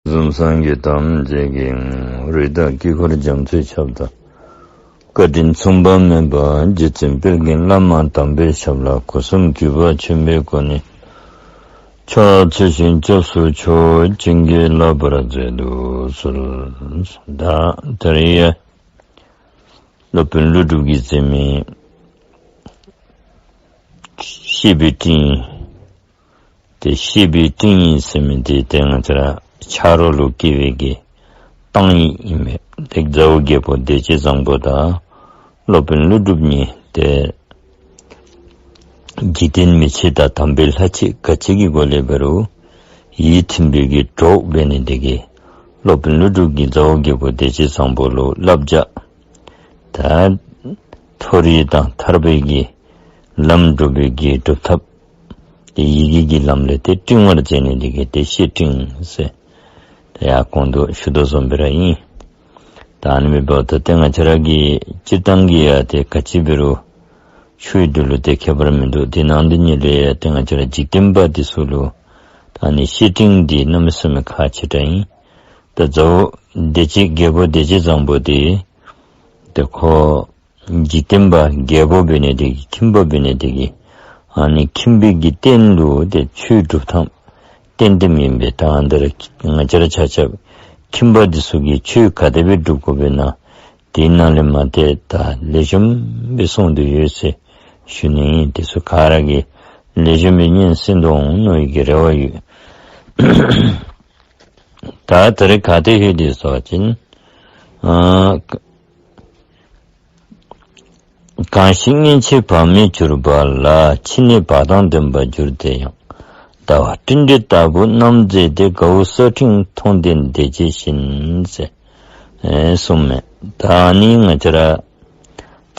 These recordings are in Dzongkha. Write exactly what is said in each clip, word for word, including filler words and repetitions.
གསུམ་སངས་རྒྱས་ཐམས་ཅད་ཀྱི་ངོ་བོ། རིགས་དང་དཀྱིལ་འཁོར་རྒྱ་མཚོའི་ཁྱབ་བདག། བཀའ་དྲིན་མཚུངས་པ་མེད་པ་རྗེ་བཙུན་དཔལ་ལྡན་བླ་མ་དམ་པའི་ཞབས་ལ་སྒོ་གསུམ་གུས་པ་ཆེན་པོའི་སྒོ་ནས་ཕྱག་འཚལ་ཞིང་སྐྱབས་སུ་མཆིའོ། བྱིན་གྱིས་བརླབ་པར་མཛད་དུ་གསོལ། ད་ད་རེས་ཡང་སློབ་དཔོན་ཀླུ་སྒྲུབ་ཀྱིས་མཛད་མི་བཤེས་པའི་སྤྲིངས་ཡིག། ཏེ་བཤེས་པའི་སྤྲིངས་ཡིག་ཟེར་མི་འདི་ཏེ་ང་བཅས་ར་ཆ་རོགས་ལུ་བཀལ་བའི་གི་གཏང་ཡིག་ཨིན་མས། ཏེ་མཛའ་བོ་རྒྱལ་པོ་བདེ་སྤྱོད་བཟང་པོ་དང་སློབ་དཔོན་ཀླུ་སྒྲུབ་གཉིས་ཏེ་འཇིག་རྟེན་མི་ཕྱེད་དང་དམ་པའི་ལྷ་ཕྱེད་ག་ཅི་གི་སྒོ་ལས་འབད་རུང་ཡིད་མཐུན་པའི་གི་གྲོགས་འབད་ནི་དེ་གིས་སློབ་དཔོན་ཀླུ་སྒྲུབ་ཀྱིས་མཛའ་བོ་རྒྱལ་པོ་བདེ་སྤྱོད་བཟང་པོ་ལུ་བསླབ་བྱ་ད་མཐོ་རིས་དང་ཐར་པའི་གི་ལམ་སྒྲུབ་པའི་གི་སྒྲུབ་ཐབས་ཏེ་ཡི་གེ་གི་ལམ་ལས་ཏེ་སྤྲིང་བར་མཛད་ནི་དེ་གིས་ཏེ་བཤེས་སྤྲིངས་ཟེར་ཏེ་ཡར་གོང་དུ་ཞུ་དོ་བཟུམ་སྦེ་ར་ཨིན། ད་ཨ་ནི་མེན་པར་ད་ཏེ་ང་བཅས་ར་གི་སྤྱིར་བཏང་གི་ཡང་ཏེ་ག་ཅི་འབད་རུང་ཆོས་འདི་ལུ་ཏེ་ཁྱད་པར་མིན་འདུག། དེ་ནང་འདི་ཉིད་ལས་ཡང་ཏེ་ང་བཅས་ར་འཇིག་རྟེན་པ་འདི་ཚུ་ལུ་ད་ཨ་ནི་བཤེས་སྤྲིངས་འདི་གནམ་མེད་ས་མེད་ཁག་ཆེ་དྲགས་ཨིན། ད་མཛའ་བོ་བདེ་སྤྱོད་རྒྱལ་པོ་བདེ་སྤྱོད་བཟང་པོ་འདི་ཏེ་ཁོ་འཇིག་རྟེན་པ་རྒྱལ་པོ་འབད་ནི་དེ་གིས་ཁྱིམ་པ་འབད་ནི་དེ་གིས་ཨ་ནི་ཁྱིམ་པའི་གི་རྟེན་ལུ་ཏེ་ཆོས་སྒྲུབ་ཐངས་བསྟན་ཏེ་མེན་པས། ད་ཨ་ནི་འདི་ར་ང་བཅས་ར་ཆ་ཁྱབ་ཁྱིམ་པ་འདི་ཚུ་གིས་ཆོས་ག་དེ་སྦེ་སྒྲུབ་དགོཔ་ཨིན་ན་དེ་ནང་ལས་མར་ཏེ་ད་ལེགས་ཤོམ་སྦེ་གསུངས་ཏེ་ཡོད་ཟེར་ཞུ་ནི་ཨིན། དེ་ཚུ་ག་ར་གིས་ལེགས་ཤོམ་སྦེ་ཉན་གསན་དོ་འོང་མནོ་བའི་གི་རེ་བ་ཡོད། ད་ད་རེས་ག་ཏེ་ལྷོད་དེ་ཟེར་བ་ཅིན་ཨ་གང་ཞིག་སྔན་ཆད་བག་མེད་གྱུར་པ་ལ། ཕྱི་ནས་བག་དང་ལྡན་པར་འགྱུར་དེ་ཡང་། ཟླ་བ་སྤྲིན་བྲལ་ལྟ་བུ་རྣམ་མཛེས་ཏེ། དགའ་བོ་སོ་ཕྲེང་མཐོང་ལྡན་དེ་ཇི་བཞིན་ཟེར་ཨེ་གསུངས་མས། ད་ཨ་ནི་ང་བཅས་ར་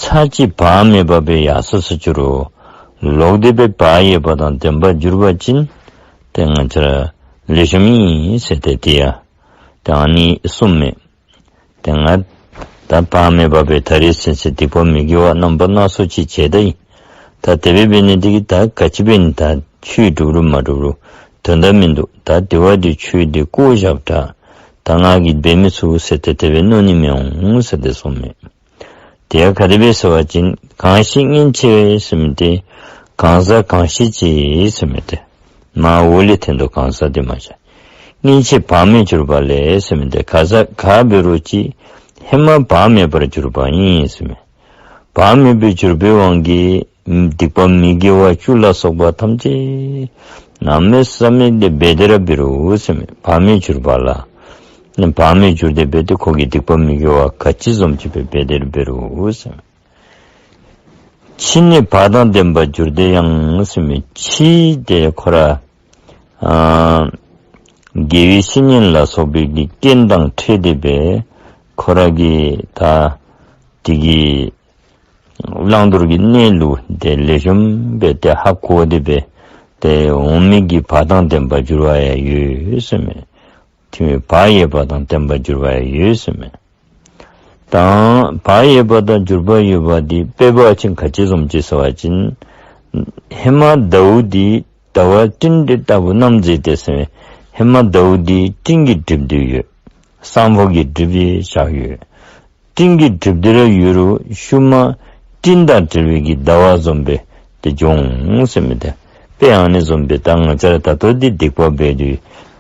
ཚར་གཅིག་བག་མེད་པ་སྦེ་ཡར་སོ་སོ་གྱུར་རུང་ལོག་སྟེ་སྦེ་བག་ཡོད་པ་དང་ལྡན་པར་གྱུར་པ་ཅིན་ཏེ་ང་བཅས་ར་ལེགས་ཤོམ་ཨིན་ཟེར་ཏེ་དེ་ཡང་ད་ཨ་ནི་གསུངས་མས། ཏེ་ང་ད་བག་མེད་པ་སྦེ་ད་རེས་ཚུན་ཚོད་སྡིག་པ་མི་དགེ་བ་རྣམ་པ་སྣ་ཚོགས་ཅིག་བྱས་ད་ཡི། ད་དེ་སྦེ་འབད་ནི་དེ་གིས་ད་ག་ཅི་འབད་ནི་ད་ཆོས་སྒྲུབ་རུང་མ་སྒྲུབ་རུང་དོན་དག་མིན་འདུག། ད་དེ་བ་འདི་ཆོས་འདི་བཀོ་བཞགཔ་ད་ད་ང་གིས་འབད་མི་ཚུགས་ཟེར་ཏེ་དེ་སྦེ་མནོ་ནི་མི་འོང་ཟེར་ཏེ་གསུངས་མས། དེ་ཡང་ག་དེ་སྦེ་ཟེར་བ་ཅིན་གང་ཞིག་སྔན་ཆད་ཟེར་མི་འདི་གང་ཟག་གང་ཞིག་ཅིག་ཟེར་མི་འདི་མར་འོག་ལས་འཐོན་དོ། གང་ཟག་འདི་མ་བཞག། སྔན་ཆད་བག་མེད་གྱུར་པ་ལས་ཟེར་མི་འདི་གང་ཟག་ག་འབད་རུང་ཅིག་ཧེ་མ་བག་མེད་པར་གྱུར་པ་ཨིན་ཟེར་མས། བག་མེད་པར་གྱུར་པའི་དབང་གིས་སྡིག་པ་མི་དགེ་བ་བཅུ་ལ་སོགས་པ་ཐམས་ཅད་གནམ་མེད་ས་མེད་དེ་འབད་དེ་ར་འབད་རུང་ཟེར་མས། བག་མེད་གྱུར་པ་ལ་བག་མེད་གྱུར་ཏེ་འབད་དེ་ཁོ་གིས་སྡིག་པ་མི་དགེ་བ་ག་ཅི་བཟུམ་ཅིག་སྦེ་འབད་དེ་ར་འབད་རུང་ཟེར་མས། ཕྱི་ནས་བག་དང་ལྡན་པར་འགྱུར་དེ་ཡང་ཟེར་མས། ཕྱི་དེ་ཁོ་ར་ཨ་དགེ་བའི་བཤེས་གཉེན་ལ་སོགས་པའི་གི་རྐྱེན་དང་འཕྲད་དེ་སྦེ་ཁོ་ར་གི་ད་དེ་གི་བླང་དོར་གྱི་གནས་ལུགས་དེ་ལེགས་ཤོམ་སྦེ་ཏེ་ཧ་གོ་སྟེ་སྦེ་ཏེ་འོང་མི་གི་བག་དང་ལྡན་པར་འགྱུར་བ་ཡང་ཡོད་ཟེར་མས། དེ་བས་བག་ཡོད་པ་དང་ལྡན་པར་འགྱུར་བ་ཡང་ཡོད་ཟེར་མས། ད་བག་ཡོད་པ་དང་འགྱུར་བ་ཡོད་པ་འདི་དཔེ་འབད་བ་ཅིན་ག་ཅི་བཟུམ་ཅིག་ཟེར་བ་ཅིན་ཧེ་མ་ཟླཝ་འདི་ཟླ་བ་སྤྲིན་བྲལ་ལྟ་བུ་རྣམ་མཛེས་ཏེ་ཟེར་མས། ཧེ་མ་ཟླཝ་འདི་སྤྲིན་གྱིས་བསྒྲིབས་ཏེ་ཡོད། སང་ཕོད་ཀྱི་སྒྲིབ་པའི་ཞག་ཡོད། སྤྲིན་གྱིས་བསྒྲིབས་ཏེ་ར་ཡོད་རུང་ཤུལ་མ་སྤྲིན་དང་བྲལ་བའི་གི་ཟླ་བ་བཟུམ་སྦེ་ཏེ་འགྱོ་འོང་ཟེར་མི་འདི་དཔེ་ཨ་ནི་བཟུམ་སྦེ་ད་ང་བཅས་ར་ད་ལྟོ་འདི་སྡིག་པ་འབད་དེ་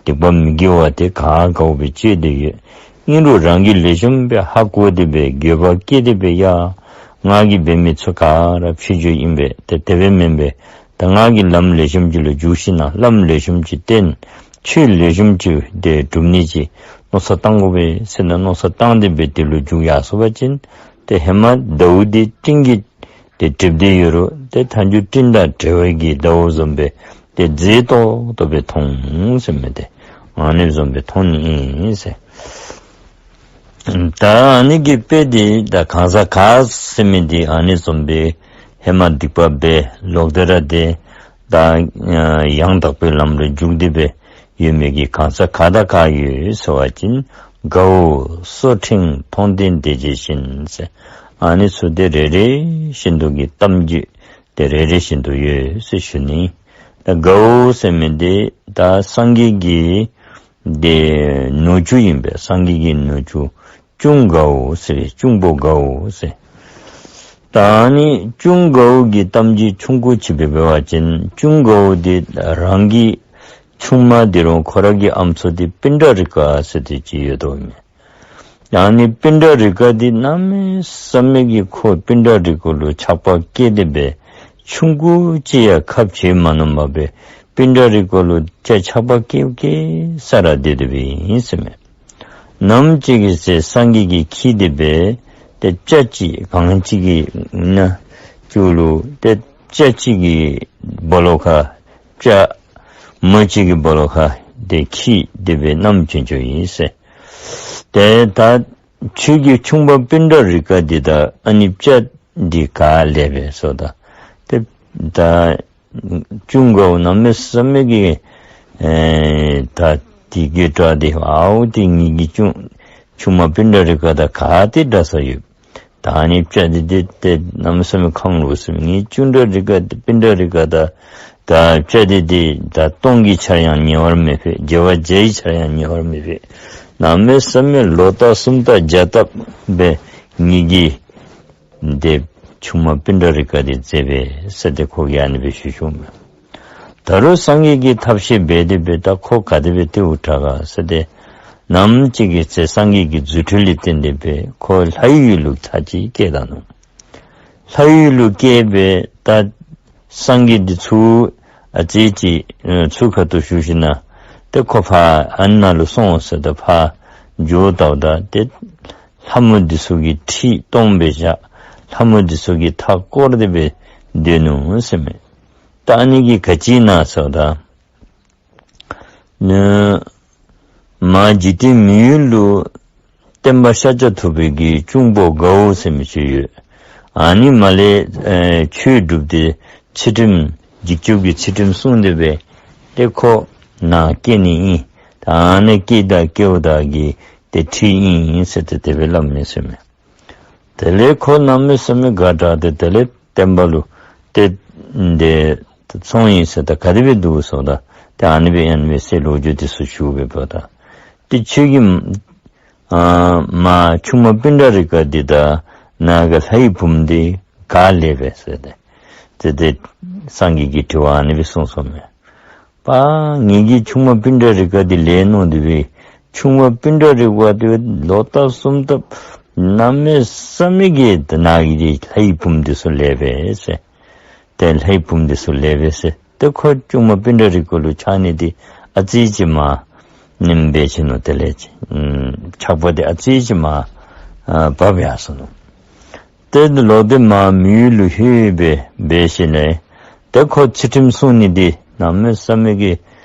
སྡིག་པ་མི་དགེ་བ་དེ་ག་དགའཝ་སྦེ་སྤྱད་དེ་ཡོད། ཨིན་རུང་རང་གིས་ལེགས་ཤོམ་སྦེ་ཧ་གོ་སྟེ་སྦེ་འགྱོད་པ་སྐྱེས་ཏེ་སྦེ་ཡ་ང་གིས་འབད་མི་ཚུགས་ག་ར་ཕྱི་འགྱུར་ཨིན་པས། ཏེ་དེ་སྦེ་མེན་པས། ད་ང་གིས་ལམ་ལེགས་ཤོམ་ཅིག་ལུ་འཇུག་ཞིན་ན་ལམ་ལེགས་ཤོམ་ཅིག་བསྟེན་ཆོས་ལེགས་ཤོམ་ཅིག་དེ་སྒྲུབ་ནི་ཅིག་མནོ་བསམ་བཏང་དགོ་པས་ཟེར་ན་མནོ་བསམ་བཏང་སྟེ་སྦེ་དེ་ལུ་འཇུག་ཡར་སོང་པ་ཅིན་ཏེ་ཧེ་མ་ཟླཝ་འདི་སྤྲིན་གྱིས་ཏེ་བསྒྲིབས་ཏེ་ཡོད་རུང་ཏེ་མཐའ་མཇུག་སྤྲིན་དང་བྲལ་བའི་གི་ཟླཝ་བཟུམ་སྦེ་ཏེ་མཛེས་ཏོག་ཏོ་སྦེ་མཐོང་ཟེར་མི་འདི་ཨ་ནི་བཟུམ་སྦེ་མཐོང་ནི་ཨིན་ཟེར། ད་ཨ་ནི་གི་དཔེ་འདི་ད་གང་ཟག་ག་ཟེར་མི་འདི་ཨ་ནི་བཟུམ་སྦེ་ཧེ་མ་སྡིག་པ་འབད་ལོག་སྟེ་ར་ཏེ་ད་ཡང་དག་པའི་ལམ་ལུ་འཇུག་སྟེ་སྦེ་ཡོད་མི་གི་གང་ཟག་ག་དང་ག་ཡོད་ཟེར་བ་ཅིན་དགའ་བོ་སོ་ཕྲེང་མཐོང་ལྡན་དེ་ཇི་བཞིན་ཟེར་ཨ་ནི་ཚུ་དེ་རེ་རེ་བཞིན་དུ་གི་གཏམ་རྒྱུད་དེ་རེ་རེ་བཞིན་དུ་ཡོད་ཟེར་ཞུ་ནི། ད་དགའ་བོ་ཟེར་མི་འདི་ད་སངས་རྒྱས་ཀྱི་ དེ་ནུ་གཅུང་ཨིན་པས། སངས་རྒྱས་ཀྱི་ནུ་གཅུང་གཅུང་དགའ་བོ་ཟེར། གཅུང་པོ་དགའ་བོ་ཟེར། ད་ཨ་ནི་གཅུང་དགའ་བོ་གི་གཏམ་རྒྱུད་ཆུང་ཀུ་ཅིག་སྦེ་འབད་བ་ཅིན་གཅུང་དགའ་བོ་དེ་རང་གི་ཆུང་མ་དེ་རུང་ཁོ་ར་གི་ཨམ་སྲུ་དེ་པིཎྜ་རི་ཀ་ཟེར་དེ་ཅིག་ཡོདཔ་མས། ཨ་ནི་པིཎྜ་རི་ཀ་འདི་གནམ་མེད་ས་མེད་ཀྱི་ཁོ་པིཎྜ་རི་ཀ་ལུ་ཆགས་པ་སྐྱེས་ཏེ་སྦེ་ཆུང་ཀུ་ཅིག་ཡང་ཁ་བྱལ་མ་ནུམ་པར་སྦེ་པིཎྜ་རི་ཀ་ལུ་ཆགས་པ་སྐྱེ་སྐྱེ་ས་ར་སྡོད་དེ་སྦེ་ཨིན་ཟེར་མས། ནམ་ཅིག་གི་ཚེ་སངས་རྒྱས་ཀྱིས་འཁྱིད་དེ་སྦེ་ཏེ་སྤྱ་ཅིག་གངས་ཅིག་གི་ནང་ཅིག་ལུ་ཏེ་སྤྱ་ཅིག་གི་སྦོ་ལོགས་ཁར་སྤྱ་མོ་ཅིག་གི་སྦོ་ལོགས་ཁར་ཏེ་འཁྱིད་དེ་སྦེ་མནའམ་བྱོན་བྱོནམ་ཨིན་ཟེར། ཏེ་ད་ཁྱོད་ཀྱི་ཆུང་མ་པིཎྜ་རི་ཀ་འདི་དང་ཨ་ནི་སྤྱ་འདི་ག་ལེགས་པས་ཟེརཝ་ད། ཏེ་ད་གཅུང་དགའ་བོ་གནམ་མེད་ས་མེད་ཀྱི་ཨེ་ད་དེ་གིས་དྲག་སྟེ་ཨའོ་ཏེ་ངེ་གི་གཅུང་ཆུང་མ་པིཎྜ་རི་ཀ་དང་ག་ཏེ་འདྲ་ས་ཡོད། ད་ཨ་ནི་སྤྱ་འདི་ཏེ་ཏེ་གནམ་མེད་ས་མེད་ཁམས་ལོག་ཟེར་མས། ངེའི་གཅུང་པིཎྜ་རི་ཀ་པིཎྜ་རི་ཀ་དང་ད་སྤྱ་འདི་ཏེ་ད་སྟོང་གི་ཆར་ཡང་ཉེ་བར་མི་ཕོད། བྱེ་བ་བརྒྱའི་ཆར་ཡང་ཉེ་བར་མི་ཕོད། གནམ་མེད་ས་མེད་ལོ་ལྟབ་གསུམ་ལྟབ་བརྒྱ་ལྟབ་སྦེ་ངེ་གི་ཏེ་ཆུང་མ་པིཎྜ་རི་ཀ་འདི་མཛད་པས་ཟེར་ཏེ་ཁོ་གིས་ཨ་ནི་སྦེ་ཞུ་ཞུཝ་མས། ད་རུང་སངས་རྒྱས་ཀྱིས་ཐབས་ཤེས་འབད་དེ་སྦེ་ད་ཁོ་ག་དེ་སྦེ་བཏུལཝ་དྲག་ག་ཟེར་ཏེ་ནམ་ཅིག་གི་ཚེ་སངས་རྒྱས་ཀྱི་རྫུ་འཕྲུལ་ལས་བརྟེན་ཏེ་སྦེ་ཁོ་ལྷའི་ཡུལ་ལུ་ཚར་གཅིག་སྐྱེས་ད་ནུག། ལྷའི་ཡུལ་ལུ་སྐྱེས་སྦེ་ད་སངས་རྒྱས་འདི་ཚུར་ཨ་ཙི་ཅིག་ཨ་ཚུར་ཁ་ཐུག་ཞུ་ཞིནམ་ལས་ཏེ་ཁོ་ཕར་ཨ་ནཱ་ལུ་སོང་ཟེར་ད་ཕར་འགྱོཝ་ད་ད་ཏེ་ལྷ་མོ་འདི་ཚུ་གིས་ཁྲི་སྟོང་སྦེ་བཞག། ལྷ་མོ་འདི་ཚུ་གིས་མཐའ་བསྐོར་ཏེ་སྦེ་སྡོད་ནུག་ཟེར་མས། ད་ཨ་ནི་གིས་ག་ཅི་ཨིན་ན་ཟེརཝ་ད་ནི་མ་འཇིག་རྟེན་མི་ཡུལ་ལུ་སྟོན་པ་ཤཱཀྱ་ཐུབ་པའི་གི་གཅུང་པོ་དགའ་བོ་ཟེར་མི་ཅིག་ཡོད། ཨ་ནི་མ་ལས་ཨེ་ཆོས་སྒྲུབ་སྟེ་ཚུལ་ཁྲིམས་འཇིགས་སྐྱོབ་ཀྱི་ཚུལ་ཁྲིམས་བསྲུང་སྟེ་སྦེ་ཏེ་ཁོ་ནཱ་སྐྱེ་ནི་ཨིན། ད་ཨ་ནི་སྐྱེ་ད་སྐྱེཝ་ད་གི་ཏེ་ཁྲི་ཨིན་ཨིན་ཟེར་ཏེ་དེ་སྦེ་སླབ་མས་ཟེར་མས། དེ་ལས་ཁོ་གནམ་མེད་ས་མེད་དགའ་དྲགས་ཏེ་དེ་ལས་སྟོན་པ་ལུ་ཏེ་འདི་སོང་ཡི་ཟེར་ད་ག་དེ་སྦེ་འདུག་ཟེརཝ་ད་ཏེ་ཨ་ནི་སྦེ་ཨ་ནི་སྦེ་ཟེར་ལོ་རྒྱུས་འདི་ཚུ་ཞུ་སྦེ་འབདཝ་ད་ཏེ་ཁྱོད་ཀྱི་ཨ་མ་ཆུང་མ་པིཎྜ་རི་ཀ་འདི་དང་ནཱ་གི་ལྷའི་བུམོ་འདི་ག་ལེགས་པས་ཟེར་ཏེ་ཏེ་ཏེ་སངས་རྒྱས་ཀྱིས་དྲི་བ་ཨ་ནི་སྦེ་གསུངས་སོ་མས། པ་ངེ་གི་ཆུང་མ་པིཎྜ་རི་ཀ་འདི་ལེགས་མནོ་སྟེ་སྦེ་ཆུང་མ་པིཎྜ་རི་ཀ་འདི་ལོ་ལྟབ་གསུམ་ལྟབ་གནམ་མེད་ས་མེད་ཀྱི་ནཱ་གི་ལྷའི་བུམོ་འདི་ཚུ་ལེགས་པས་ཟེར། ཏེ་ལྷའི་བུམོ་འདི་ཚུ་ལེགས་པས་ཟེར། ཏེ་ཁོ་གཅུང་མ་པིཎྜ་རི་ཀ་ལུ་ཆགས་ནི་འདི་ཨ་ཙི་ཅིག་མར་ནེམ་སྦེ་ཅིག་ནུག། དེ་ལས་ཅིག་ཨམ་ཆགས་པ་འདི་ཨ་ཙི་ཅིག་མར་ཨ་བབས་ཡར་སོ་ནུག། ཏེ་ལོག་སྟེ་མར་མི་ཡུལ་ལུ་ལྷོད་སྦེ་འབད་ཞིནམ་ལས་ཏེ་ཁོ་ཚུལ་ཁྲིམས་བསྲུང་ནི་འདི་གནམ་མེད་ས་མེད་ཀྱི་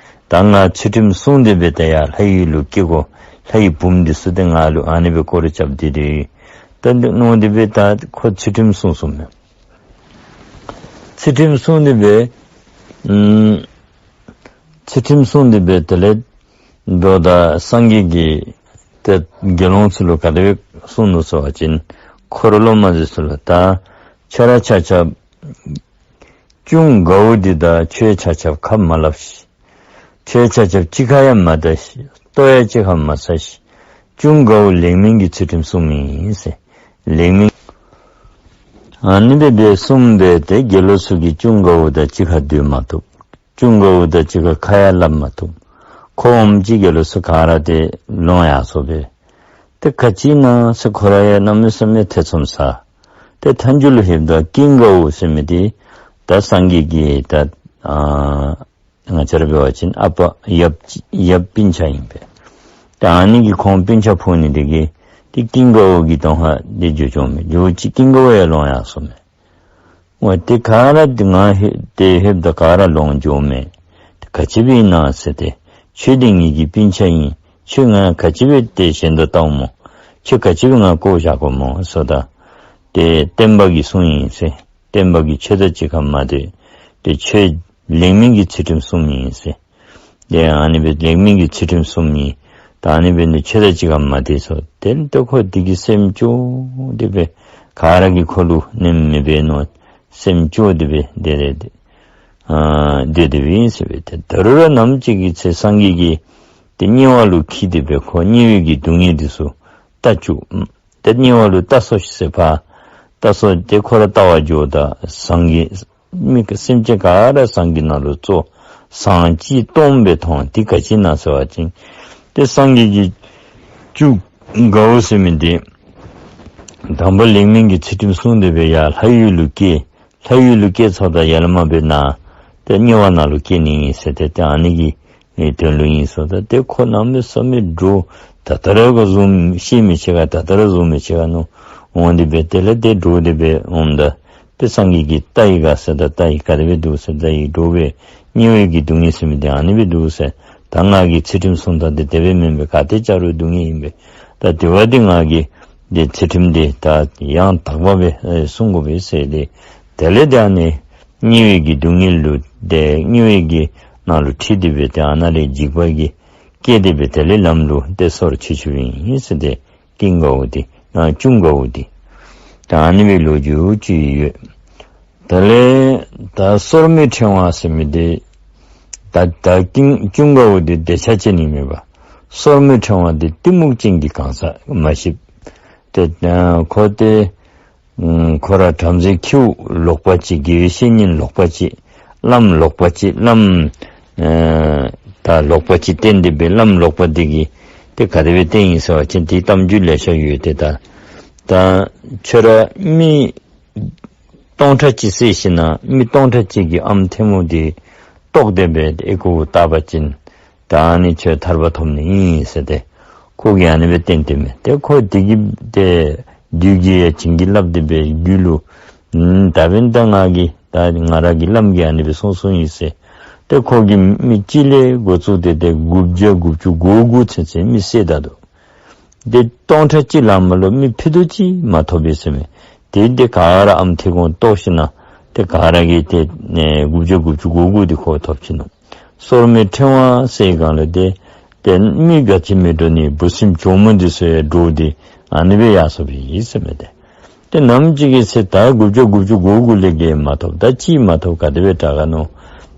ད་ང་ཚུལ་ཁྲིམས་བསྲུང་སྟེ་སྦེ་ཏེ་ཡར་ལྷའི་ཡུལ་ལུ་སྐྱེ་དགོ། ལྷའི་བུམོ་འདི་ཚུ་ཏེ་ང་ལུ་ཨ་ནི་སྦེ་སྐོར་ར་རྐྱབ་སྟེ་ཏེ་ད་འདི་མནོ་སྟེ་སྦེ་ད་ཁོ་ཚུལ་ཁྲིམས་བསྲུང་སོ་མས། ཚུལ་ཁྲིམས་བསྲུང་སྟེ་སྦེ་ཨམ་ཚུལ་ཁྲིམས་བསྲུང་སྟེ་སྦེ་དེ་ལས་འབདཝ་ད་སངས་རྒྱས་ཀྱིས་ཏེ་དགེ་སློང་ཚུ་ལུ་ག་དེ་སྦེ་གསུངས་ནུག་ཟེར་བ་ཅིན་འཁོར་སློབ་མ་འདི་ཚུ་ལུ་ད་ཁྱེད་ར་ཆ་ཁྱབ་གཅུང་དགའ་བོ་འདི་དང་ཁྱོད་ཆ་ཁྱབ་ཁ་མ་སླབ་ཤིག། ཁྱོད་ཆ་ཁྱབ་གཅིག་ཁར་ཡང་མ་བསྡད་ཤིག། ལྟོ་ཡང་གཅིག་ཁར་མ་ཟ་ཤིག། གཅུང་དགའ་བོ་ལེགས་སྨོན་གྱི་ཚུལ་ཁྲིམས་བསྲུངམ་ཨིན་ཟེར། ལེགས་སྨོན་ཨ་ནི་སྦེ་སྦེ་གསུངས་སྦེ་ཏེ་དགེ་སློང་ཚུ་གིས་གཅུང་དགའ་བོ་དང་གཅིག་ཁར་སྡོད་མ་བཏུབ། གཅུང་དགའ་བོ་དང་གཅིག་ཁར་ཁ་ཡང་སླབ་མ་བཏུབ། ཁོ་འོངམ་ཅིག་དགེ་སློང་ཚུ་ག་ར་ཏེ་ལོང་ཡར་སོ་སྦེ། ཏེ་ག་ཅི་ཨིན་ན་ཟེར་ཁོ་ར་ཡང་གནམ་མེད་ས་མེད་ཐེ་ཚོམ་ཟ། ཏེ་མཐའ་མཇུག་ལུ་ལྷོདཔ་ད་ཀུན་དགའ་བོ་ཟེར་མི་འདི་ད་སངས་རྒྱས་ཀྱི་ད་ཨ་ང་བཅས་ར་འབད་བ་ཅིན་ཨ་པ་ཡབ་ཡབ་སྤུན་ཆ་ཨིན་པས། ཏེ་ཨ་ནི་གིས་ཁོང་སྤུན་ཆ་ཕུང་ནི་འདི་གིས་ཏེ་ཀུན་དགའ་བོ་གི་གདོང་ཁར་ཏེ་འགྱོ་འགྱོཝ་མས། འགྱོཝ་ཅིག་ཀུན་དགའ་བོ་ཡང་ལོང་ཡར་སོ་མས། འོ་ཏེ་ག་ར་ཏེ་ང་ལྷོད་ཏེ་ལྷོདཔ་ད་ག་ར་ལོང་འགྱོཝ་མས། ཏེ་ག་ཅི་སྦེ་ཨིན་ན་ཟེར་ཏེ། ཁྱོད་འདི་ངེ་གི་སྤུན་ཆ་ཨིན། ཁྱོད་ང་ག་ཅི་སྦེ་ཏེ་ཞེན་དུ་བལྟཝ་སྨོ། ཁྱོད་ག་ཅི་སྦེ་ང་བཀོ་བཞག་དགོ་སྨོ་ཟེརཝ་ད། ཏེ་སྟོན་པ་གིས་གསུངས་ཡི་ཟེར། སྟོན་པ་གིས་ཁྱོད་དང་གཅིག་ཁར་མ་སྡོད། ཏེ་ཁྱོད་ལེགས་སྨོན་གྱི་ཚུལ་ཁྲིམས་བསྲུངམ་ཨིན་ཟེར། ཏེ་ཨ་ནི་སྦེ་ལེགས་སྨོན་གྱི་ཚུལ་ཁྲིམས་བསྲུངམ་ཨིན། ད་ཨ་ནི་སྦེ་ནི་ཁྱོད་དང་གཅིག་ཁར་མ་སྡོད་ཟེར། ཏེ་ལྟོ་ཁོ་འདི་གིས་སེམས་སྐྱོ་སྟེ་སྦེ་ག་ར་གིས་ཁོ་ལུ་ནེམ་མི་འབད་ནུག། སེམས་སྐྱོ་སྟེ་སྦེ་དེ་རེ་ཨ་སྡོད་དེ་སྦེ་ཨིན་ཟེར་སྦེ། ཏེ་ད་རུང་ར་ནམ་ཅིག་གི་ཚེ་སངས་རྒྱས་ཀྱིས་ ཏེ་དམྱལ་བ་ལུ་འཁྱིད་དེ་སྦེ་ཁོ་དམྱལ་བའི་གི་སྡུག་བསྔལ་འདི་ཚུ་བལྟ་བཅུག། ཏེ་དམྱལ་བ་ལུ་བལྟ་སོང་ཤིག་ཟེར་ཕར་བལྟ་སོང་སྟེ་ཁོ་ར་བལྟ་བར་འགྱོཝ་ད་སངས་རྒྱས་མི་ག་སེམས་ཅན་ག་ར་སངས་རྒྱས་ནང་ལུ་གཙོ་བོ་སངས་ཅི་སྟོང་སྦེ་མཐོང་། དེ་ག་ཅི་ཨིན་ན་ཟེར་བ་ཅིན་ཏེ་སངས་རྒྱས་ཀྱི་བཅུ་དགའ་བོ་ཟེར་མི་འདི་དང་པ་ལེགས་སྨོན་གྱི་ཚུལ་ཁྲིམས་བསྲུང་སྟེ་སྦེ་ཡར་ལྷ་ཡུལ་ལུ་སྐྱེས། ལྷ་ཡུལ་ལུ་སྐྱེས་ཚརཝ་ད་ཡར་ལས་མར་སྦེ་ནཱ་ཏེ་དམྱལ་བ་ནང་ལུ་སྐྱེ་ནི་ཨིན་ཟེར་ཏེ་ཏེ་ཨ་ནི་གི་ཨེ་དོན་ལུ་ཨིན་ཟེརཝ་ད་ཏེ་ཁོ་གནམ་མེད་ས་མེད་འདྲོག། ད་ལྟོ་ར་ག་བཟུམ་ཤེས་མི་ཆེ་ག་ད་ལྟོ་ར་བཟུམ་མི་ཆེ་ག་མནོ་འོང་སྟེ་སྦེ་དེ་ལས་ཏེ་འདྲོག་སྟེ་སྦེ་འོངམ་ད་ཏེ་སངས་རྒྱས་ཀྱིས་བལྟ་ཡི་ག་ཟེརཝ་ད་བལྟ་ཡི། ག་དེ་སྦེ་འདུག་ཟེར་བལྟ་ཡི། འདྲོག་པས། དམྱལ་བའི་གི་སྡུག་བསྔལ་ཟེར་མི་འདི་ཨ་ནི་སྦེ་འདུག་ཟེར། ད་ང་གིས་ཚུལ་ཁྲིམས་བསྲུང་ད་འདི་དེ་སྦེ་མེན་པས། ག་ཏེ་བྱ་རུང་སྡུག་བསྔལ་ཨིན་པས། ད་དེ་བ་འདི་ང་གིས་འདི་ཚུལ་ཁྲིམས་འདི་ད་ཡང་དག་པ་སྦེ་ཨེ་བསྲུང་དགོ་པས་ཟེར་ཏེ་དེ་ལས་ཏེ་ཨ་ནི་དམྱལ་བའི་གི་སྡུག་བསྔལ་ལུ་ཏེ་དམྱལ་བའི་གི་ནང་ལུ་ཁྲིད་དེ་སྦེ་ཏེ་ཨ་ནཱ་ལས་འཇིགས་པ་གི་སྐྱེས་ཏེ་སྦེ་དེ་ལས་ལམ་ལུ་ཏེ་སོར་ཆུད་ཆུདཔ་ཨིན་ཟེར་ཏེ་ཀུན་དགའ་བོ་འདི་ཨ་གཅུང་དགའ་བོ་འདི་ད་ཨ་ནི་སྦེ་ལོ་རྒྱུས་ཅིག་ཡོད། དེ་ལས་ད་སོར་མོའི་ཕྲེང་བ་ཟེར་མི་འདི་ད་ད་ཀུན་གཅུང་དགའ་བོ་འདི་འདོད་ཆགས་ཅན་ཨིན་མས་པ། སོར་མོའི་ཕྲེང་བ་འདི་གཏི་མུག་ཅན་གྱི་གང་ཟག་མ་གཞི་ཏེ་ཨ་ཁོ་ཏེ་ཨམ་ཁོ་ར་བྲམ་ཟེ་ཁྱེའུ་ལོག་པ་ཅིག་དགེ་བའི་བཤེས་གཉེན་ལོག་པ་ཅིག་བླམ་ལོག་པ་ཅིག་བླམ་ཨེ་ད་ལོག་པ་ཅིག་བསྟེན་ཏེ་སྦེ་བླམ་ལོག་པ་འདི་གིས་ཏེ་ག་དེ་སྦེ་བསྟེན་ཡི་ཟེར་བ་ཅིན་དེའི་གཏམ་རྒྱུད་ལེ་ཤ་ཡོད། ཏེ་ད་ད་ཁྱོད་ར་མི་སྟོང་ཕྲག་གཅིག་བསད་ཞིནམ་ལས་མི་སྟོང་ཕྲག་གཅིག་གི་ཨམ་ཐལ་མོ་འདི་བཏོག་སྟེ་སྦེ་ཨེ་ཁོ་བཏབ་པ་ཅིན་ད་ཨ་ནི་ཁྱོད་ཐར་པ་ཐོབ་ནི་ཨིན་ཟེར་ཏེ་ཁོ་གིས་ཨ་ནི་སྦེ་བསྟན་ཏེ་མས། ཏེ་ཁོ་དེ་གི་ཏེ་བདུད་ཀྱིས་ཡང་བྱིན་གྱིས་བརླབས་ཏེ་སྦེ་རྒྱུད་ལུ་ཨམ་ད་འབདན་ད་ང་གིས་ད་ང་ར་གི་བླམ་གིས་ཨ་ནི་སྦེ་གསུངས་གསུངས་ཡི་ཟེར། ཏེ་ཁོ་གིས་མི་གཅིག་ལས་འགོ་བཙུགས་ཏེ་ཏེ་དགུ་བརྒྱ་དགུ་བཅུ་གོ་དགུ་ཚུན་ཚོད་མི་བསད་ད་འདུག། ཏེ་སྟོང་ཕྲག་གཅིག་ལས་མར་ལུ་མི་ཕུད་རྡོག་གཅིག་མ་ཐོབ་པས་ཟེར་མས། ཏེ་འདི་ག་ར་ཨམ་ཐལ་གུ་བཏོག་ཞིནམ་ལས་ཏེ་ག་ར་གིས་ཏེ་ཨེ་དགུ་བརྒྱ་དགུ་བཅུ་གོ་དགུ་འདི་ཁོ་ཐོབ་ཅི་ནུག། སོར་མོའི་ཕྲེང་བ་ཟེར་སྒང་ལས་ཏེ་ཏེ་མི་ག་ཅི་མི་འདྲོག་ནི་འབུ་སྲིན་གྱོག་མོ་འདི་ཚུ་ཡང་འདྲོག་སྟེ་ཨ་ནི་སྦེ་ཡར་སོང་པས་ཟེར་མས། ཏེ་ཏེ་ནམ་ཅིག་གི་ཚེ་ད་དགུ་བརྒྱ་དགུ་བཅུ་གོ་དགུ་ལས་བརྒལ་མ་ཐོབ། ད་གཅིག་མ་ཐོབ་ག་དེ་སྦེ་དྲག་ག་མནོ།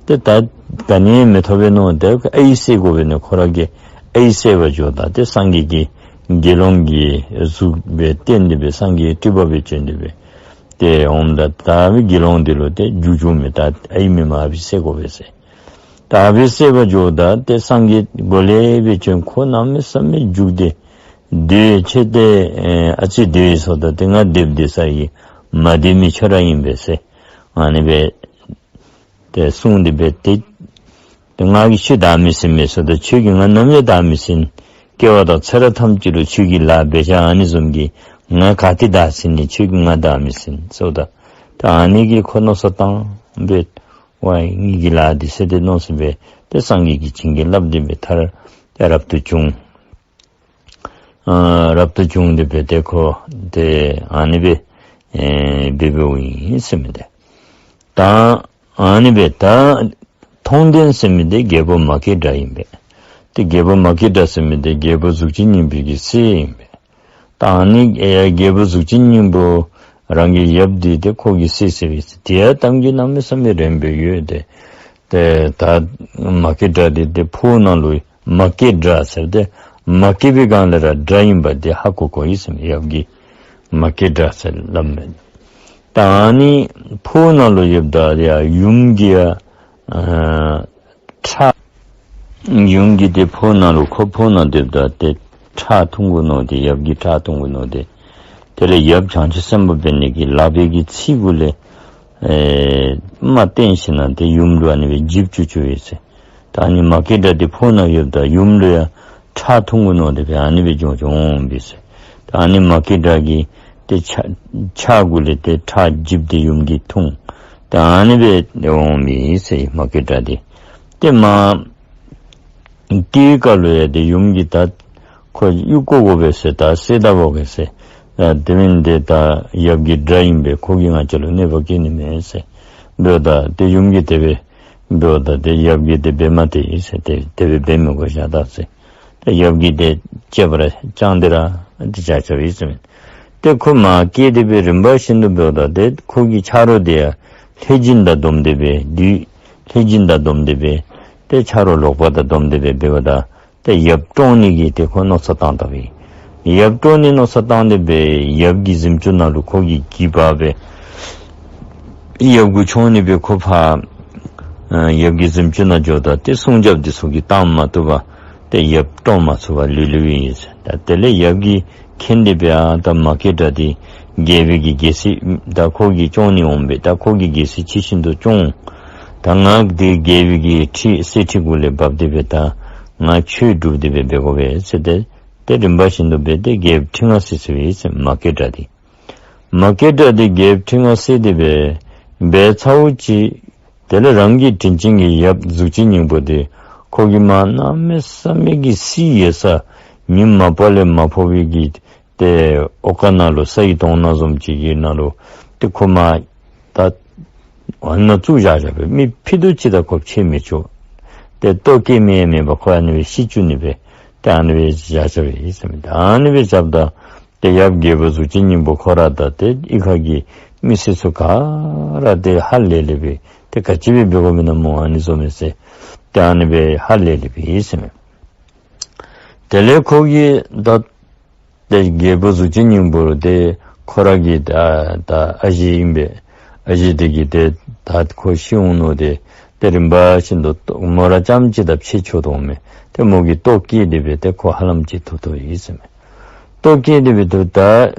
ཏེ་ད་ག་ནི་མི་ཐོབ་པས་མནོ། ཏེ་ཨའི་བསད་དགོ་པས་མནོ། ཁོ་ར་གིས་ཨའི་བསད་པར་འགྱོཝ་ད་ཏེ་སངས་རྒྱས་ཀྱི་དགེ་སློང་གི་གཟུགས་སྦེ་བསྟན་ཏེ་སྦེ་སངས་རྒྱས་སྤྲུལ་པ་སྦེ་བྱོན་ཏེ་སྦེ་ཏེ་འོངམ་ད་ད་དགེ་སློང་འདི་ལུ་ཏེ་རྒྱུ་བྱུང་མས། ད་ཨའི་མེནམ་ཨ་ཕི་བསད་དགོ་པས་ཟེར། ད་ཨ་ཕི་བསད་པར་འགྱོཝ་ད་ཏེ་སངས་རྒྱས་མགོ་ལས་སྦེ་བྱོན། ཁོ་གནམ་མེད་ས་མེད་རྒྱུག་སྟེ་སྡོད་ཅི། ཏེ་ཨ་ཙི་སྡོད་ཟེརཝ་ད་ཏེ་ང་སྡོདཔ་སྡོད་ས་ཡི་མ་སྡོད་མི་ཁྱོད་ར་ཨིན་པས་ཟེར་ཨ་ནི་སྦེ་ཏེ་གསུངས་ཏེ་སྦེ་ཏེ་ཏེ་ང་གིས་ཁྱོད་བདའ་མི་ཟིན་མས་ཟེརཝ་ད་ཁྱོད་ཀྱིས་ང་ནམ་ཡང་བདའ་མི་ཟིན། སྐྱེ་བ་དང་ཚེ་རབས་ཐམས་ཅད་ལུ་ཁྱོད་ཀྱི་ལཱ་འབད་བཞག་ཨ་ནི་བཟུམ་གྱི་ང་ག་ཏེ་བདའ་ཟིན་ནི། ཁྱོད་ཀྱིས་ང་བདའ་མི་ཟིན་ཟེརཝ་ད་ཏེ་ཨ་ནི་གིས་ཁོ་མནོ་བསམ་བཏང་སྦེ་ཝའི་ངེ་གི་ལཱ་འདི་ཟེར་ཏེ་མནོ་བསམ་སྦེ་ཏེ་སངས་རྒྱས་ཀྱིས་བྱིན་གྱིས་བརླབས་ཏེ་སྦེ་མཐར་ཏེ་རབ་ཏུ་བྱུང་། ཨ་རབ་ཏུ་བྱུང་སྟེ་སྦེ་ཏེ་ཁོ་ཏེ་ཨ་ནི་སྦེ་ཨེ་སྦེ་འབདཝ་ཨིན་ཟེར་མས། ཏེ་ད་ཨ་ནི་སྦེ་ད་མཐོང་ལྡན་ཟེར་མི་འདི་རྒྱལ་པོ་མ་སྐྱེས་དགྲ་ཨིན་པས། ཏེ་རྒྱལ་པོ་མ་སྐྱེས་དགྲ་ཟེར་མི་འདི་རྒྱལ་པོ་གཟུགས་ཅན་སྙིང་པོའི་གི་སྲས་ཨིན་པས། ད་ཨ་ནི་ཨེ་རྒྱལ་པོ་གཟུགས་ཅན་སྙིང་པོ་རང་གི་ཡབ་འདི་ཏེ་ཁོ་གི་སྲས་ཟེར་བས། དེ་ཡང་གཏམ་རྒྱུད་གནམ་མེད་ས་མེད་རིངམོ་སྦེ་ཡོད། ཏེ་ཏེ་ད་མ་སྐྱེས་དགྲ་འདི་ཏེ་ཕོཝ་ནང་ལུ་མ་སྐྱེས་དགྲ་ཟེར་ཏེ་མ་སྐྱེས་པའི་སྒང་ལས་ར་དགྲ་ཨིན་པ་འདི་ཧ་གོ་གོ་ཡི་ཟེར་མས། ཡབ་ཀྱི་མ་སྐྱེས་དགྲ་ཟེར་སླབ་མས། ད་ཨ་ནི་ཕོཝ་ནང་ལུ་ཡོདཔ་ད་ཡང་ཡུམ་གྱིས་ཡང་ཨ་ཁྲག་ཡུམ་གྱིས་ཏེ་ཕོཝ་ནང་ལུ་ཁོ་ཕོཝ་ནང་སྡོདཔ་ད་ཏེ་ཁྲག་འཐུང་དགོ་མནོ་སྟེ་ཡབ་ཀྱི་ཁྲག་འཐུང་དགོ་མནོ་སྟེ་དེ་ལས་ཡབ་བྱང་ཆུབ་སེམས་དཔའ་འབད་ནི་གི་ལག་པའི་གི་ཚིགས་གུ་ལས་ཨེ་རྨ་བཏོན་ཞིནམ་ལས་ཏེ་ཡུམ་ལུ་ཨ་ནི་སྦེ་འཇིབ་བཅུག་བཅུག་ཡི་ཟེར། ད་ཨ་ནི་མ་སྐྱེས་དགྲ་འདི་ཕོཝ་ནང་ཡོདཔ་ད་ཡུམ་ལུ་ཡང་ཁྲག་འཐུང་དགོ་མནོ་སྟེ་སྦེ་ཨ་ནི་སྦེ་འགྱོ་འགྱོཝ་ཨིན་པས་ཟེར། ད་ཨ་ནི་མ་སྐྱེས་དགྲ་གིས་ཏེ་ཕྱག་ཕྱག་གུ་ལས་ཏེ་ཁྲག་འཇིབ་སྟེ་ཡུམ་གྱིས་འཐུང་། ད་ཨ་ནི་སྦེ་འོངམ་ཨིན་ཟེར་མ་སྐྱེས་དགྲ་འདི། ཏེ་མ་སྐྱེས་སྐབས་ལུ་ཡང་ཏེ་ཡུམ་གྱིས་ད་ཁོ་གཡུག་བཀོག་དགོ་པས་ཟེར། ད་བསད་ད་འབག་གེ་ཟེར། ཨ་དེ་མེན་ཏེ་ད་ཡབ་ཀྱི་དགྲ་ཨིན་པས། ཁོ་གིས་ང་བཅས་ལུ་གནོད་པ་བཀལ་ནི་མེད་ཟེར་འབདཝ་ད་ཏེ་ཡུམ་གྱིས་དེ་སྦེ་འབདཝ་ད་ཏེ་ཡབ་ཀྱིས་དེ་སྦེ་མ་སྟེར་ཟེར། ཏེ་དེ་སྦེ་འབད་མི་དགོ་བཞག་ད་ཟེར། ཏེ་ཡབ་ཀྱིས་ཏེ་གཅེས་པར་བསྐྱངས་ཏེ་ར་ཏེ་བཞག་བཞགཔ་ཨིན་ཟེར་མས། ཏེ་ཁོ་མ་སྐྱེས་ཏེ་སྦེ་རིམ་པ་བཞིན་དུ་འབདཝ་ད་ཏེ་ཁོ་གི་ཆ་རོགས་འདི་ཡང་ལྷས་སྦྱིན་དང་བསྡོམས་ཏེ་སྦེ་བདུད་ལྷས་སྦྱིན་དང་བསྡོམས་ཏེ་སྦེ་ཏེ་ཆ་རོགས་ལོག་པ་དང་བསྡོམས་ཏེ་སྦེ་འབདཝ་ད་ ཏེ་ཡབ་བཀྲོངས་ནི་གི་ཏེ་ཁོ་མནོ་བསམ་བཏང་ད་པས། ཡབ་བཀྲོངས་ནི་མནོ་བསམ་བཏང་སྟེ་སྦེ་ཡབ་ཀྱི་གཟིམ་ཅུང་ནང་ལུ་ཁོ་གིས་གྱིས་པ་སྦེ་ཡབ་གུ་མཆོང་ནི་སྦེ་ཁོ་ཕར་ཨ་ཡབ་ཀྱི་གཟིམ་ཅུང་ནང་འགྱོཝ་ད་ཏེ་སྲུང་སྐྱོབ་འདི་ཚུ་གིས་བཏང་མ་བཏུབ་པར་ཏེ་ཡབ་བཀྲོངས་མ་ཚུགས་པར་ལུས་ལུས་ཡི་ཟེར། ད་དེ་ལས་ཡབ་ཀྱིས་མཁྱེན་ཏེ་སྦེ་ཨ་ད་མ་སྐྱེས་དགྲ་འདི་རྒྱལ་པོའི་གི་རྒྱལ་སྲིད་ད་ཁོ་གིས་སྐྱོང་ནི་འོང་པས། ད་ཁོ་གིས་རྒྱལ་སྲིད་ཕྱི་བཞིན་དུ་སྐྱོང་། ད་ང་འདི་རྒྱལ་པོའི་གི་ཁྲི་གསེར་ཁྲི་གུ་ལས་བབས་ཏེ་སྦེ་ད་ང་ཆོས་སྒྲུབ་སྟེ་སྦེ་འབད་དགོ་པས་ཟེར་ཏེ་ཏེ་རིམ་པ་བཞིན་དུ་སྦེ་ཏེ་རྒྱལཔོ་ཁྲི་མངའ་གསོལ་གསོལཝ་ཨིན་ཟེར་མ་སྐྱེས་དགྲ་འདི། མ་སྐྱེས་དགྲ་འདི་རྒྱལཔོ་ཁྲི་མངའ་གསོལ་ཏེ་སྦེ་འབད་ཚརཝ་ཅིག་དེ་ལས་རང་གི་དྲིན་ཅན་གྱི་ཡབ་གཟུགས་ཅན་སྙིང་པོ་འདི་ཁོ་གིས་མ་གནམ་མེད་ས་མེད་ཀྱི་བསིལ་ཡོད་ས་ཉིམ་མ་ཕོག་ལས་མ་ཕོག་པའི་གི་ཏེ་འོག་ཁང་ནང་ལུ་ས་ཡི་དོང་ནང་བཟུམ་ཅིག་གི་ནང་ལུ་ཏེ་ཁོ་མ་ད་ཨ་ནཱ་བཙུགས་བཞག་བཞག་པས། མི་ཕྱད་དོ་ཅིག་ད་ཁོ་ཕྱད་མི་ཆོག། ཏེ་ལྟོ་བཀྱེས་མི་ཡང་མེད་པར་ཁོ་ཨ་ནི་སྦེ་ཤི་བཅུག་ནི་སྦེ་ཏེ་ཨ་ནི་སྦེ་བཞག་བཞགཔ་ཨིན་ཟེར་མས། ད་ཨ་ནི་སྦེ་བཞགཔ་ད་ཏེ་ཡབ་རྒྱལ་པོ་གཟུགས་ཅན་སྙིང་པོ་ཁོ་ར་དང་ཏེ་གཡུས་ཁ་གི་མི་སེར་ཚུ་ག་ར་ཏེ་ཧ་ལས་ལས་སྦེ་ཏེ་ག་ཅི་སྦེ་འབད་དགོཔ་ཨིན་ན་སྨོ་ཨ་ནི་བཟུམ་མས་ཟེར་ཏེ་ཨ་ནི་སྦེ་ཧ་ལས་ལས་སྦེ་ཨིན་ཟེར་མས། དེ་ལས་ཁོ་གིས་ད་ཏེ་རྒྱལ་པོ་གཟུགས་ཅན་སྙིང་པོ་ཏེ་ཁོ་ར་གི་ད་ད་ཨ་ཞེ་ཨིན་པས། ཨ་ཞེ་འདི་གིས་ཏེ་ད་ཁོ་ཤི་འོང་ནུག། ཏེ་ཏེ་རིམ་པ་བཞིན་དུ་མོ་ར་རྐྱངམ་ཅིག་ད་ཕྱད་ཆོག་དོ་མས། ཏེ་མོ་གིས་ལྟོ་བཀྱེས་ཏེ་སྦེ་ཏེ་ཁོ་ཧ་ལམ་ཅིག་ཐུག་ཐུགཔ་ཨིན་ཟེར་མས། ལྟོ་བཀྱེས་ཏེ་སྦེ་ཐུག། ད་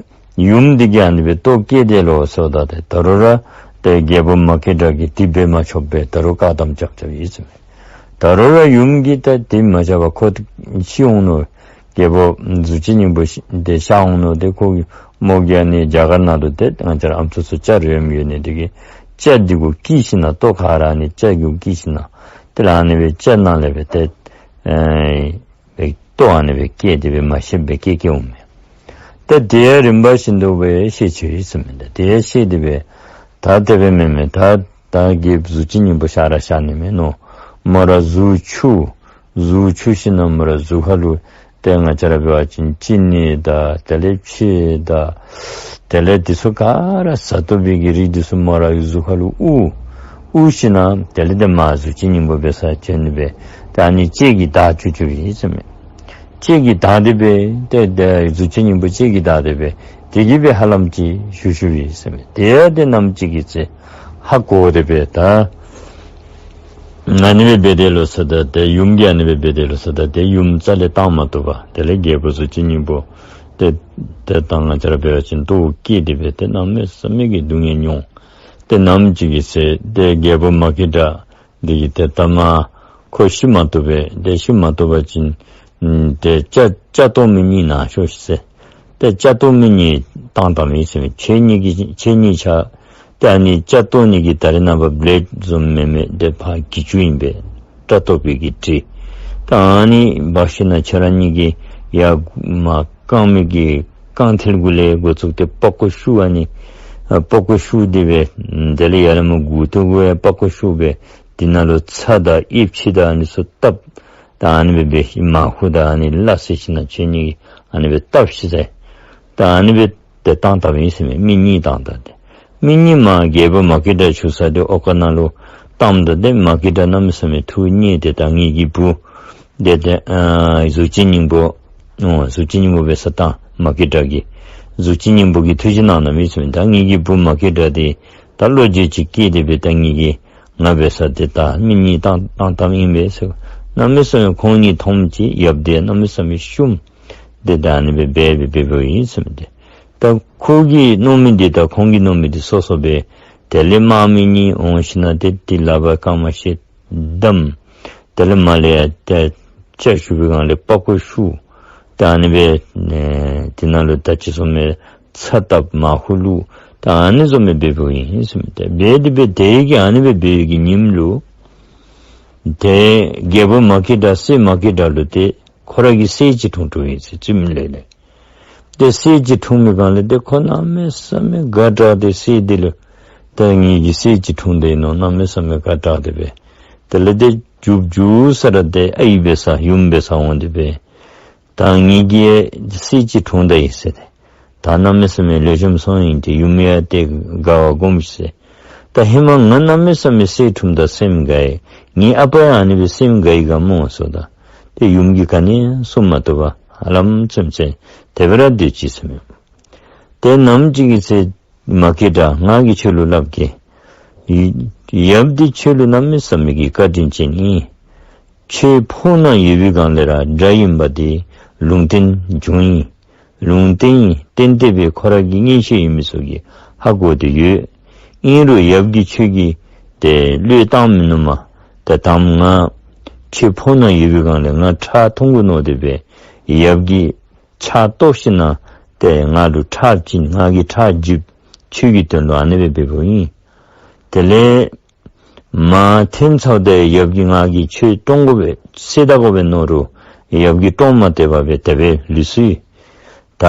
ཡུམ་འདི་གིས་ཨ་ནི་སྦེ་ལྟོ་བཀྱེས་ཏེ་ལོག་སོངམ་ད་ཏེ་ད་རུང་ར་ཏེ་རྒྱལ་པོ་མ་སྐྱེས་དགྲ་གིས་དེ་འབད་མ་ཆོགཔ་སྦེ་ད་རུང་བཀག་དམ་རྐྱབ་རྐྱབ་ཨིན་ཟེར་མས། ད་རུང་ར་ཡུམ་གྱིས་ད་དེ་མ་བྱ་བར་ཁོ་ཤི་འོང་ནུག། རྒྱལ་པོ་གཟུགས་ཅན་སྙིང་པོ་ཤི་ཏེ་གཤགས་འོང་ནུག། ཏེ་ཁོ་མོ་གིས་ཨ་ནི་རྒྱ་གར་ནང་ལུ་ཏེ་ང་བཅས་ར་ཨམ་སྲུ་ཚུ་སྐྱ་རེངམ་ཡོད་ནི་འདི་གིས་སྐྱ་འདི་གུ་བཀྱེས་ཞིན་ན་ལྟོ་ག་ར་ཨ་ནི་སྐྱ་གུ་བཀྱེས་ཞིན་ན་དེ་ལས་ཨ་ནི་སྦེ་སྐྱ་ནང་ལས་སྦེ་ཏེ་ཨེ་ལྟོ་ཨ་ནི་སྦེ་བཀྱེས་ཏེ་སྦེ་མ་ཤེསཔ་སྦེ་བཀྱེས་བཀྱེས་འོང་མས། ཏེ་དེ་ཡང་རིམ་པ་བཞིན་དུ་སྦེ་ཤི་ཆི་ཡི་ཟེར་མས། ཏེ་དེ་ཡང་ཤི་སྟེ་སྦེ་ད་དེ་སྦེ་མེན་མས། ད་ད་རྒྱལཔོ་གཟུགས་ཅན་སྙིང་པོ་གཤགས་ར་གཤགས་ནི་མེན་ནོ། མོ་ར་གཟུགས་འཁྱུ་གཟུགས་འཁྱུ་ཞིན་ན་མོ་ར་གཟུགས་ཁ་ལུ་ཏེ་ང་བཅས་ར་འབད་བ་ཅིན་ཅི་ནི་དང་དེ་ལས་ཕྱེ་དང་དེ་ལས་འདི་ཚུ་ག་ར་བཟའ་བཏུབ་པའི་གི་རིགས་འདི་ཚུ་མོ་རའི་གཟུགས་ཁ་ལུ་དབུར་དབུར་ཞིན་ན་དེ་ལས་ཏེ་མ་གཟུགས་ཅན་སྙིང་པོ་འབད་སར་བྱོན་ནི་སྦེ་ད་ཨ་ནི་ལྕེ་གིས་བལྡག་བཅུག་བཅུགཔ་ཨིན་ཟེར་མས། ལྕེ་གིས་བལྡགས་ཏེ་སྦེ་ཏེ་ཏེ་གཟུགས་ཅན་སྙིང་པོ་ལྕེ་གིས་བལྡགས་ཏེ་སྦེ་དེ་གིས་སྦེ་ཧ་ལམ་ཅིག་ཤི་ཤིཝ་ཨིན་ཟེར་མས། དེ་ཡང་ཏེ་གནམ་ཅིག་གི་ཚེ་ཧ་གོ་སྟེ་སྦེ་ད་ཨ་ནི་སྦེ་འབད་དེ་ལོག་སོངམ་ད་ཏེ་ཡུམ་གྱིས་ཨ་ནི་སྦེ་འབད་དེ་ལོག་སོངམ་ད་ཏེ་ཡུམ་རྩ་ལས་བཏང་མ་བཏུབ་པར་དེ་ལས་རྒྱལ་པོ་གཟུགས་ཅན་སྙིང་པོ་ཏེ་ཏེ་ད་ང་བཅས་ར་འབད་བ་ཅིན་ལྟོཝ་བཀྱེས་ཏེ་སྦེ་ཏེ་གནམ་མེད་ས་མེད་ཀྱི་སྡུག་བསྔལ་མྱོང་། ཏེ་གནམ་ཅིག་གི་ཚེ་ཏེ་རྒྱལ་པོ་མ་སྐྱེས་དགྲ་འདི་གིས་ཏེ་ད་མ་ཁོ་ཤི་མ་བཏུབ་པས། ཏེ་ཤི་མ་བཏུབ་པ་ཅིན་ཨམ་ཏེ་སྐྱ་སྐྱ་བཏོག་མི་གཉིས་ནང་ཤོག་ཤིག་ཟེར། ཏེ་སྐྱ་བཏོག་མི་གཉིས་བཏང་བཏངམ་ཨིན་ཟེར་མས། ཁྱེད་གཉིས་ཀྱི་ཁྱེད་གཉིས་ཆ་ཏེ་ཨ་ནི་སྐྱ་བཏོག་ནི་གི་ད་རེས་ནངས་པ་བལེཌ་བཟུམ་མེན་མས། ཏེ་ཕར་གྱི་ཅུང་ཨིན་པས། སྐྲ་བཏོག་པའི་གི་གྲི། ད་ཨ་ནི་འབག་ཞིན་ན་ཁྱེད་ར་གཉིས་ཀྱིས་ཡར་མར་རྐང་མི་གི་རྐང་མཐིལ་གུ་ལས་འགོ་བཙུགས་ཏེ་པགས་ཀོ་བཤུ་ཨ་ནི་ཨ་པགས་ཀོ་བཤུ་སྟེ་སྦེ་དེ་ལས་ཡར་ལས་མར་མགུ་ཏོ་གུ་ཡང་པགས་ཀོ་བཤུ་སྦེ་དེ་ནང་ལུ་ཚྭ་དང་ཨེབ་ཆི་དང་ཨ་ནི་ཚུ་བཏབ། ད་ཨ་ནི་སྦེ་འབད་མར་ཁུ་དང་ཨ་ནི་སླ་བསྲེ་ཞིན་ན་ཁྱེད་གཉིས་ཀྱིས་ཨ་ནི་སྦེ་བཏབ་ཤིག་ཟེར། ད་ཨ་ནི་སྦེ་ཏེ་བཏང་བཏངམ་ཨིན་ཟེར་མས། མི་གཉིས་བཏང་བཏངམ་ཏེ། མི་གཉིས་མར་རྒྱལ་པོ་མ་སྐྱེས་དགྲ་བཞུགས་ས་འདི་འོག་ཁང་ནང་ལུ་བཏངམ་ད་ཏེ་མ་སྐྱེས་དགྲ་གནམ་མེད་ས་མེད་ཐུགས་མཉེས་ཏེ་ད་ངེ་གི་བུ་འདི་ཏེ་ཨ་གཟུགས་ཅན་སྙིང་པོ་ཨོ་གཟུགས་ཅན་སྙིང་པོ་འབད་སར་བཏང་། མ་སྐྱེས་དགྲ་གིས་གཟུགས་ཅན་སྙིང་པོ་གིས་ཐུགས་བཞེད་གནང་གནངམ་ཨིན་ཟེར་མས། ད་ངེ་གི་བུ་མ་སྐྱེས་དགྲ་འདི་ད་བློ་འགྱོད་ཅིག་སྐྱེས་ཏེ་སྦེ་ད་ངེ་གི་ང་འབད་སར་ཏེ་ད་མི་གཉིས་བཏང་བཏང་བཏངམ་ཨིན་པས་ཟེར། གནམ་མེད་ས་མེད་ཁོང་གཉིས་མཐོངམ་ཅིག་ཡབ་འདི་གནམ་མེད་ས་མེད་བཤུམས། ཏེ་ད་ཨ་ནི་སྦེ་འབད་འབད་འབདཝ་ཨིན་ཟེར་མས་ཏེ། ད་ཁོ་གིས་མནོ་མི་འདི་དང་ཁོང་གིས་མནོ་མི་འདི་སོ་སོ་སྦེ་དེ་ལས་དམག་མི་གཉིས་འོང་ཞིན་ན་ཏེ་དེ་ལག་པར་རྐངམ་ཤེད་བསྡམས། དེ་ལས་མར་ལས་ཡར་ཏེ་སྐྱ་བཤུ་བའི་སྒང་ལས་པགས་ཀོ་བཤུ། ད་ཨ་ནི་སྦེ་ཨེ་དེ་ནང་ལུ་ད་ཅི་གསུངས་མི་ཚྭ་བཏབ་མར་ཁུ་བླུགས། ད་ཨ་ནི་བཟུམ་སྦེ་འབདཝ་ཨིན་ཟེར་མས་ཏེ། འབད་དེ་སྦེ་དེ་གིས་ཨ་ནི་སྦེ་འབད་བའི་གི་ཉིནམ་ལུ་ཏེ་རྒྱལ་པོ་མ་སྐྱེས་དགྲ་སྲས་མ་སྐྱེས་དགྲ་ལུ་ཏེ་ཁོ་ར་གི་སྲས་ཅིག་འཁྲུངས་འཁྲུངསམ་ཨིན་ཟེར་ཅིག་མི་ལས་ལས། ཏེ་སྲས་ཅིག་འཁྲུངས་མི་སྒང་ལས་ཏེ་ཁོ་གནམ་མེད་ས་མེད་དགའ་དྲགས་ཏེ་སྲས་འདི་ལུ་ད་ངེ་གི་སྲས་ཅིག་འཁྲུངས་ཏེ་ཨིན་ནོ་གནམ་མེད་ས་མེད་དགའ་དྲགས་ཏེ་སྦེ་དེ་ལས་ཏེ་མགྱོགས་མགྱོགས་ས་ར་ཏེ་ཨའི་འབད་སར་ཡུམ་འབད་སར་འོང་སྟེ་སྦེ་ད་ངེ་གི་སྲས་ཅིག་འཁྲུངས་ད་ཡི་ཟེར་ཏེ། ད་གནམ་མེད་ས་མེད་ལེགས་ཤོམ་སོང་ཡི། ཏེ་ཡུམ་ཡང་ཏེ་དགའ་བ་སྒོམ་ཤིག་ཟེར། ད་ཧེ་མ་ང་གནམ་མེད་ས་མེད་སྲས་འཁྲུངསམ་ད་སེམས་དགའ་ཡི། ངེའི་ཨ་པ་ཡང་ཨ་ནི་སྦེ་སེམས་དགའ་ཡི་ག་སྨོ་ཟེརཝ་ད། ཏེ་ཡུམ་གྱིས་ག་ནི་གསུང་མ་བཏུབ་པར་ཧ་ལམ་ཙམ་ཅིག་དེ་སྦེ་ར་སྡོད་ཅི་ཟེར་མས། ཏེ་ནམ་ཅིག་གི་ཚེ་མ་སྐྱེས་དགྲ་ང་གིས་ཁྱོད་ལུ་སླབ་གེ། ཡབ་འདི་ཁྱོད་ལུ་གནམ་མེད་ས་མེད་ཀྱི་བཀའ་དྲིན་ཅན་ཨིན། ཁྱོད་ཕོ་ནང་ཡོད་པའི་སྒང་ལས་ར་དགྲ་ཨིན་པ་འདི་ལུང་བསྟན་བྱུང་ཡི། ལུང་བསྟན་ཨིན། ཏན་ཏན་སྦེ་ཁོ་ར་གི་གཉེན་ཤེས་ཨིན་མི་ཚུ་གིས་ཧ་གོ་སྟེ་ཡོད། ཨིན་རུང་ཡབ་ཀྱིས་ཁྱོད་ཀྱི་ཏེ་བློས་བཏང་མི་ནུམ་མས། ད་དམ་ང་ཁྱོད་ཕོ་ནང་ཡོད་པའི་སྒང་ལས་ང་ཁྲག་འཐུང་དགོ་མནོ་སྟེ་སྦེ་ཡབ་ཀྱི་ཕྱག་བཏོགས་ཞིནམ་ལས་ཏེ་ང་ལུ་ཁྲག་བྱིན། ང་གིས་ཁྲག་འཇིབ། ཁྱོད་ཀྱི་དོན་ལུ་ཨ་ནི་སྦེ་འབདཝ་ཨིན། དེ་ལས་མ་ཐོན་ཚརཝ་ད་ཡབ་ཀྱིས་ང་གིས་ཁྱོད་བཀྲོང་དགོ་པས་བསད་ད་དགོ་པས་མནོ་རུང་ཡབ་ཀྱིས་བཀྲོང་མ་སྟེར་བར་སྦེ་དེ་སྦེ་ལུས་སོ་ཡི། ད་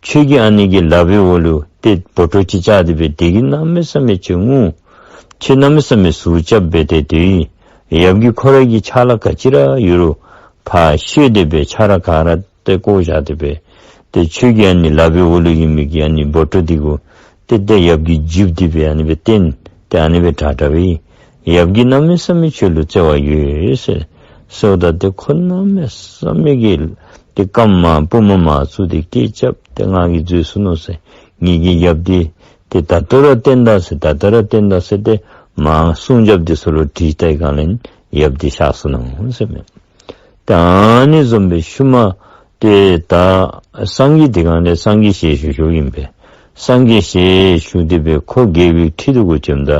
ཁྱོད་ཀྱིས་ཨ་ནི་གི་ལག་པའི་འོག་ལུ་ཏེ་སྦོ་ཊོ་ཅིག་བཅགས་ཏེ་སྦེ་དེ་གིས་གནམ་མེད་ས་མེད་ཁྱོད་ངུ། ཁྱོད་གནམ་མེད་ས་མེད་ཟུག་རྐྱབ་སྦེ་ཏེ་སྡོད་ཡི། ཡབ་ཀྱིས་ཁོ་ར་གི་ཕྱག་ལཱ་ག་ཅི་ར་ཡོད་རུང་ཕར་བཤོལ་ཏེ་སྦེ་ཕྱག་ར་ག་ར་ཏེ་བཀོ་བཞག་སྟེ་སྦེ་ཏེ་ཁྱོད་ཀྱི་ཨ་ནི་ལག་པའི་འོག་ལུ་ཨིན་མི་གི་ཨ་ནི་སྦོ་ཊོ་འདི་གུ་ཏེ་ཏེ་ཡབ་ཀྱིས་འཇིབ་སྟེ་སྦེ་ཨ་ནི་སྦེ་བསྟན་ཏེ་ཨ་ནི་སྦེ་དྲག་དྲགཔ་ཨིན། ཡབ་ཀྱིས་གནམ་མེད་ས་མེད་ཁྱོད་ལུ་བརྩེ་བ་ཡོད་ཟེར་ཟེརཝ་ད་ཏེ་ཁོ་གནམ་མེད་ས་མེད་ཀྱི་ཏེ་རྐངམ་པུས་མོ་མར་བཙུགས་ཏེ་སྐད་རྐྱབ་སྟེ་ང་གིས་འཛོལ་སོ་ནུག་ཟེར། ངེ་གི་ཡབ་འདི་ཏེ་ད་ལྟོ་ར་བསྟེན་ད་ཟེར། ད་ལྟོ་ར་བསྟེན་ད་ཟེར་ཏེ་མར་སྲུང་རྒྱབ་འདི་ཚུ་ལུ་དྲིས་བལྟ་བའི་སྒང་ལས་ཡབ་འདི་གཤགས་སོ་ནུག་ཟེར་མས། ད་ཨ་ནི་བཟུམ་སྦེ་ཤུལ་མ་ཏེ་ད་སངས་རྒྱས་དེ་སྒང་ལས་སངས་རྒྱས་ཞལ་བཞུགས་བཞུགསཔ་ཨིན་པས། སངས་རྒྱས་ཞལ་བཞུགས་ཏེ་སྦེ་ཁོ་རྒྱལ་པོའི་ཁྲི་འདི་གུ་བྱོནམ་ད་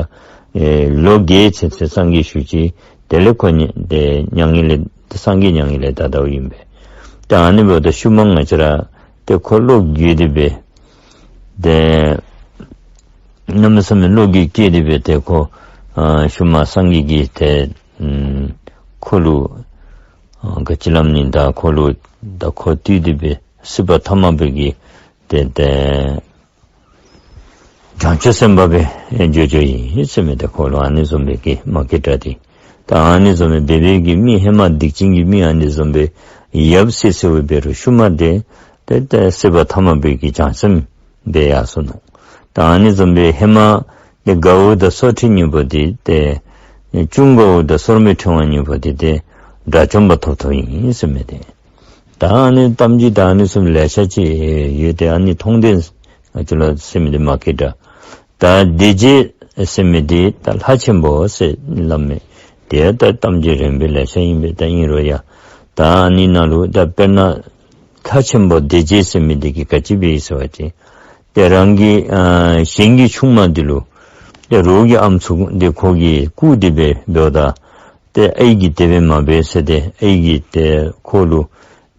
ཨེ་ལོ་བརྒྱད་ཚུན་ཚོད་སངས་རྒྱས་བཞུགས་ཅི། དེ་ལས་ཁོ་མྱ་ཏེ་མྱ་ངན་ལས་སངས་རྒྱས་མྱ་ངན་ལས་འདའ་འདའཝ་ཨིན་པས། ད་ཨ་ནི་འབདཝ་ད་ཤུལ་མ་ང་བཅས་ར་ཏེ་ཁོ་བློ་འགྱོད་དེ་སྦེ་ཏེ་གནམ་མེད་ས་མེད་བློ་འགྱོད་སྐྱེས་ཏེ་སྦེ་ཏེ་ཁོ་ཨ་ཤུལ་མ་སངས་རྒྱས་ཀྱིས་ཏེ་ཨམ་ཁོ་ལུ་ཨ་ག་ཅི་སླབ་ནི། ད་ཁོ་ལུ་ད་ཁོ་བཏུལ་ཏེ་སྦེ་སྲིད་པ་ཐ་མ་པའི་གི་ཏེ་ཏེ་བྱང་ཆུབ་སེམས་དཔའ་སྦེ་འགྱོ་འགྱོཝ་ཨིན་ཟེར་མས། ཏེ་ཁོ་ལུ་ཨ་ནི་བཟུམ་སྦེ་གི་མ་སྐྱེས་དགྲ་འདི། ད་ཨ་ནི་བཟུམ་སྦེ་འབད་བའི་གི་མི་ཧེ་མ་སྡིག་ཅན་གྱི་མི་ཨ་ནི་བཟུམ་སྦེ་ཡབ་བསད་བསདཔ་འབད་རུང་ཤུལ་མ་འདི་ཏེ་ཏེ་སྲིད་པ་ཐ་མ་པའི་གི་བྱང་སེམས་སྦེ་ཡར་སོ་ནུག། ད་ཨ་ནི་བཟུམ་སྦེ་ཧེ་མ་ཏེ་དགའ་བོ་དང་སོར་ཁྲི་གཉིས་པོ་འདི་ཏེ་ཅུང་དགའ་བོ་དང་སོར་མོའི་ཕྲེང་བ་གཉིས་པོ་འདི་ཏེ་དགྲ་བཅོམ་པ་ཐོབ་ཐོབ་ཨིན་ཟེར་མས་ཏེ། ད་ཨ་ནི་གཏམ་རྒྱུད་ད་ཨ་ནི་བཟུམ་ལེ་ཤ་ཅིག་ཡོད་དེ། ཨ་ནི་མཐོང་ལྡན་ང་བཅས་ལུ་ཟེར་མི་འདི་མ་སྐྱེས་དགྲ། ད་སྡིག་བྱེད་ཟེར་མི་འདི་ད་ལྷ་ཆེན་པོ་ཟེར་སླབ་མས། དེ་ད་གཏམ་རྒྱུད་རིམ་པ་ལེ་ཤ་ཨིན་པས། ད་ཨིན་རུང་ཡང་ད་ཨ་ནི་ནང་ལུ་ད་དཔེར་ན་ལྷ་ཆེན་པོ་སྡིག་བྱེད་ཟེར་མི་འདི་གིས་ག་ཅི་འབད་ཟེར་བ་ཅིན་ཏེ་རང་གི་ཨ་གཞན་གྱི་ཆུང་མ་འདི་ལུ་ཏེ་རོགས་ཀྱི་ཨམ་སྲུ་འདི་ཁོ་གིས་བཀུག་སྟེ་སྦེ་འབདཝ་ད་ཏེ་ཨའི་གིས་དེ་སྦེ་མ་འབད་ཟེར་ཏེ་ཨའི་གིས་ཏེ་ཁོ་ལུ་